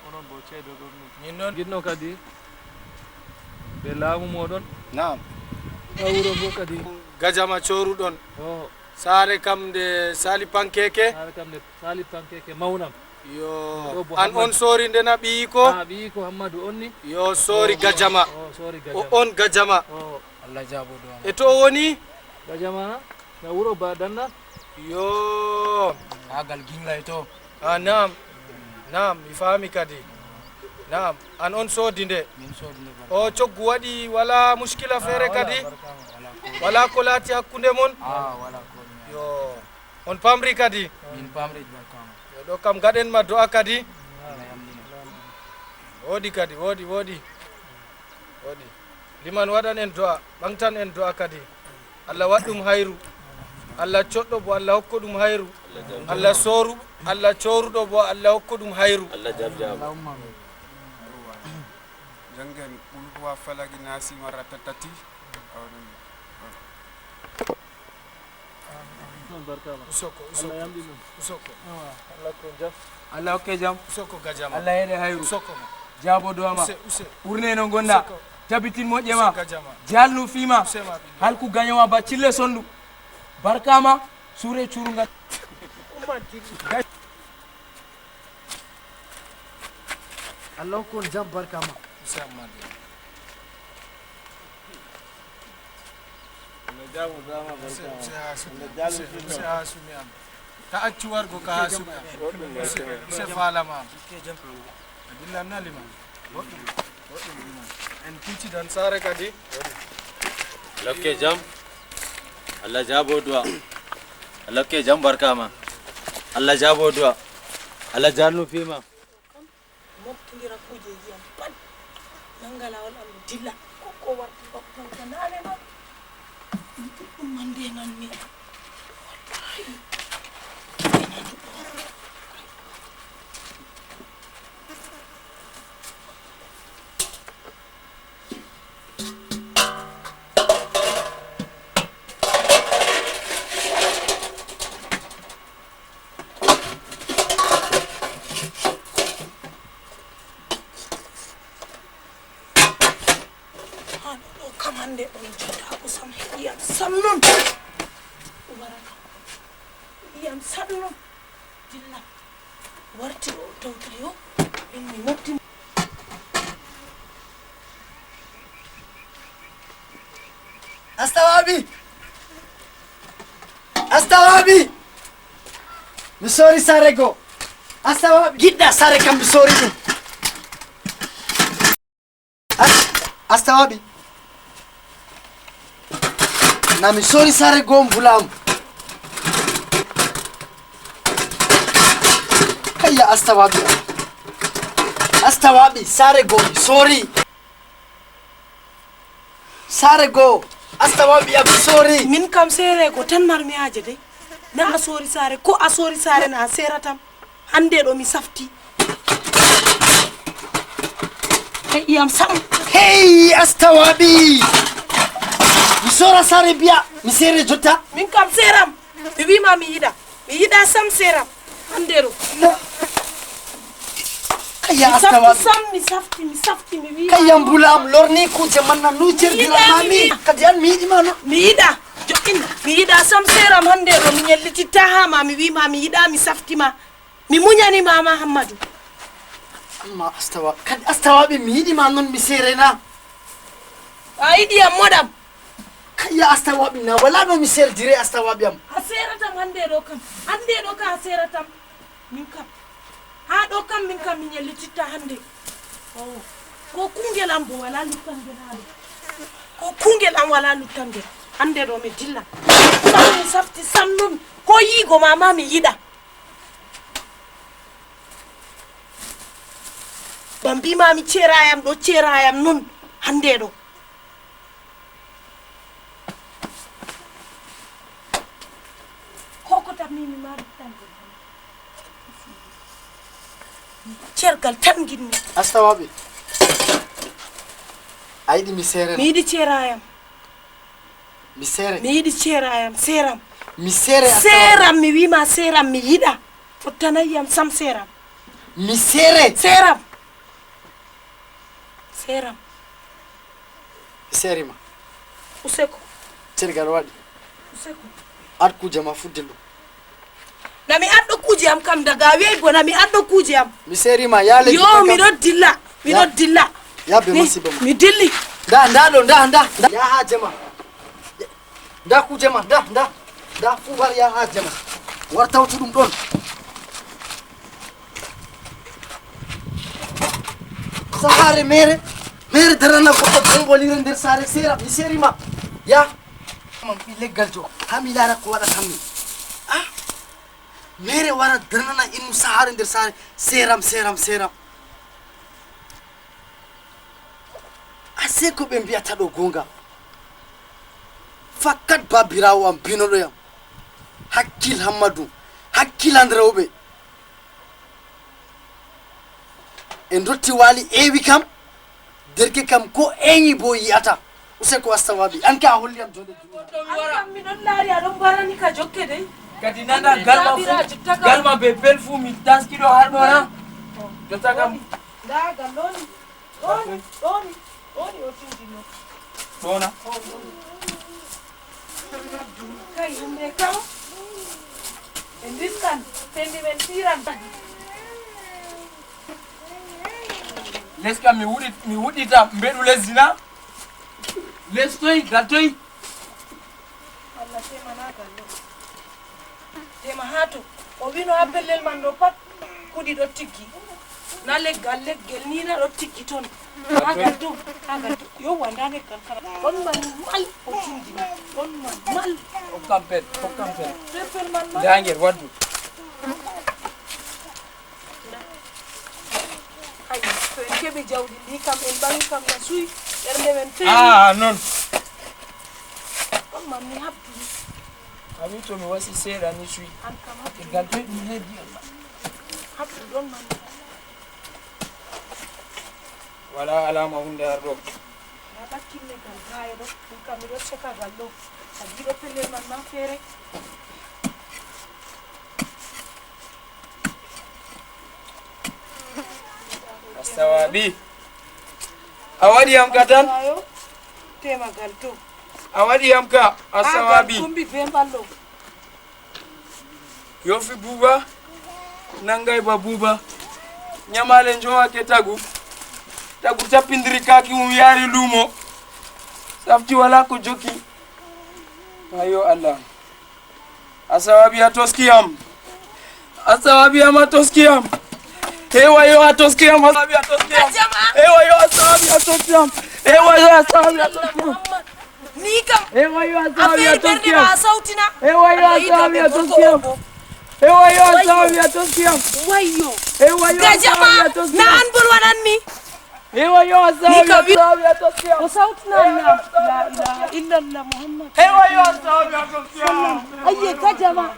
Onon bo ceedo ɗum ɗum. Min noon. Ngiɗno kadi ɓe laamu mooɗon. Naam. Ka wuro ngo kadi. Gajama cooruɗon. Oho. Saare kam nde Sali Pankeke. Saare kam nde Sali Pankeke mawnam. Yo, an on soori nde na ɓiyi ko? Ah, ɓiyi ko Hammadu on ni? Yo, soori gajama. Oh, soori gajama. O on gajama. Oh. Allah jaabo du'a ma. E to o woni? Gajama na wuro ba danna? Yo. Agal ginglay to. Ah, naam. Naam, mi faami kadi. Naam, an on soodi nde? Min soodi nde barka. O coggu waɗi wala muskila feere kadi? Wala ko laati hakkunde mon? Ah, wala ko. Yo. On pamri kadi? Min pamri barka ma. Yo, ɗo kam gaɗen ma do'a kadi. Allah yamɗina. Woodi kadi, woodi, woodi. Woodi. Liman waɗan en do'a, ɓaŋtan en do'a kadi. Allah waɗ ɗum hayru. Allah coɗɗo bo Allah hokko ɗum hayru. Allah sooru, Allah cooruɗo bo Allah hokko ɗum hayru. Allah jaab jaabo. Allahumma amin. Janngen Qul huwa falaki naasi marata tati. Usoko, usoko. Allah yamɗin ɗum. Usoko. Awa, Allah ko jam. Allah hokke jam. Usoko gajama. Allah yeɗe hayru. Usoko ma. Jaabo du'a ma. Use, use. Urne no gonda. Usoko. Tabitin moƴƴe ma. Use gajama. Jalnu fima. Use ma ɓiɗɗo. Halku gaño ma ba cille sondu. Barka ma. Sure curungal. Allah hokku on jam barka ma. Use Ammadu. Use, use Hasumi am. Use, use Hasumi am. Ta accu wargo ka Hasumi am. Use, use falama am. A dillan na liman. Boɗɗum. Boɗɗum liman. En kuccidan saare kadi. Allah hokke jam. Allah jaabo du'a. Allah hokke jam barka ma. Allah jaabo du'a. Allah jalnu fima. Moftindira kuujeeji am pat, nannga laawol am, mi dilla. Ko ko warti ko ko nane ma. Ɗum man nde nganmi. Wallahi. Haa ɗo ɗo kamande on jodda usam heɗiyam sannun. Umara kam heɗiyam sannun. Dilla warti o Tawta yo, min mi mofti. Astawaaɓi! Astawaaɓi! Mi soori saare goo. Astawaaɓi! Giɗɗa saare kam mi soori ɗum. As-, Astawaaɓi! Na mi soori saare goo mbula am. Kayya Astawaaɓi am. Astawaaɓi, saare goo mi soori. Saare goo, Astawaaɓi am mi soori. Min kam seere goo tan marmi haaje dey. Na a soori saare, ko a soori saare na a seeratam. Hande ɗo mi safti. Hey, iyam sam. Hey, Astawaaɓi! Mi soora saare mbiya, mi seere jotta. Min kam seeram. Mi wiima mi yiɗa. Mi yiɗa sam seeram. Hande ɗo. Kayya Astawaaɓi. Mi safti sam, mi safti, mi safti, mi wiima. Kayya mbula am lorni kuuje man na nu cerdiramami. Kadi an mi yiɗi ma no. Mi yiɗa. Joɗɗin. Mi yiɗa sam seeram hande ɗo mi ñellititta haa ma mi wiima mi yiɗa mi safti ma. Mi muñani ma, ma Hammadu. Amma Astawa, kadi Astawaaɓi mi yiɗi ma non mi seere na. A yiɗi am moɗam. Kayya Astawaaɓi na wala no mi seerdire Astawaaɓi am. A seeratam hande ɗo kam. Hande ɗo ka a seeratam. Min kam. Haa ɗo kam min kam mi ñellititta hande. Oh. Ko kuungel am bo wala luttangel haa ɗo. Ko kuungel am wala luttangel. Hande ɗo mi dilla. Sam mi safti sam non. Ko yiigo ma ma mi yiɗa. Ba mbiima mi ceerayam ɗo, ceerayam non, hande ɗo. Ko ko tan mi, mi maari tan. Cergal tan nginmi. Astawaaɓi. A yiɗi mi seere? Mi yiɗi ceerayam. Mi seere. Mi yiɗi ceerayam, seeram. Mi seere, Astawa. Seeram, mi wiima seeram, mi yiɗa. Fottanayyam sam seeram. Mi seere. Seeram. Seeram. Mi seerima. Useko. Cergal waɗi. Useko. Ar kuuje ma fudde ɗum. Na mi addo kuuje am kam daga a wi'ay bo na mi addo kuuje am. Mi seerima, ya le. Yo, mi ɗo dilla. Mi ɗo dilla. Ya be masibo ma. Mi dilli. Nda, nda ɗo, nda, nda, nda. Ya haaje ma. Nda kuuje ma, nda, nda. Nda fu war ya haaje ma. War tawtu ɗum ɗon. Saare meere, meere darana goɗɗo bombolire nder saare seera, mi seerima. Ya. Man ɓi leggal jo, haa mi laara ko waɗatam mi. Ah. Meere wara darnana innu sahaare nder saare, seeram, seeram, seeram. Asee ko ɓe mbiyata ɗo goonga. Fakkat baabiraawo am binoɗo yam. Hakkil Hammadu, hakkilan rewɓe. E ndotti waali eewi kam. Derke kam ko eeñi bo yi'ata. Useko Astawabi. An ka a holli am jonde. An kam mi ɗon laari a ɗon mbarani ka jokke dey. Kadi nana galma fu, galma be pel fu mi taski ɗo har ɗo na. Jotta kam. Nda gal ɗoni. Ɗoni, ɗoni, ɗoni o tindino. Ɗona. Kay himɓe kam. En riskan, sendi men firan. Les kam mi wuɗi, mi wuɗɗita mbeɗu lesdi na? Les toy, gal toy? Allah temana gal ɗo. Tema haa to. O wino haa pellel man ɗo pat kuɗi ɗo tiggi. Na leggal, leggel ni na ɗo tiggi ton. Haa gal to, haa gal to. Yowwa, nda leggal kala. Ɗon man mal o tindini. Ɗon man mal. Hokkam pel, hokkam pel. Pe pel man mal. Nda ngel, waddu. Hay, to en keɓi jawdi ndi kam, en ɓaŋi kam na suy, ɓernde men feewi. Ah, non. Ɗon man mi habdu. A wi to mi wasi seeɗa ni suy. An kam habdu. Gal toy ɗum heddi Allah. Habdu ɗon man. Wala alama hunde har ɗo. Na ɓakkinne gal gaayo ɗo, ɗum kam miɗo seka gal ɗo. A jiɗo pellel man ma feere. Astawabi. A waɗi yam ka tan? Temagal to. A waɗi yam ka, Astawabi. Kumbi be mballo. Yofi buba, nangay ba buba. Ñamaale njowake tagu. Tagu cappindiri kaaki mum yaari luumo. Safti wala ko jokki. Ayo Allah. Asawabi a toskiyam. Asawabi am a toskiyam. Ewa yo a toskiyam. Asawabi a toskiyam. Ewa yo asawabi a toskiyam. Ewa yo asawabi a toskiyam. Ni kam. Ewa yo asawabi a Affaire ɓernde toskiyam. Ma sawtina. Ewa yo asawabi a toskiyam. Ewa yo asawabi a toskiyam. Wayyo. Ewa yo asawabi a Gajama. Na toskiyam. An bol waɗanmi. Ewa yo asawabi Ni ka wi- asawabi a toskiyam. O sawtina. La ilaha illallah Muhammad. Ewa yo asawabi a toskiyam. Ayye gajama.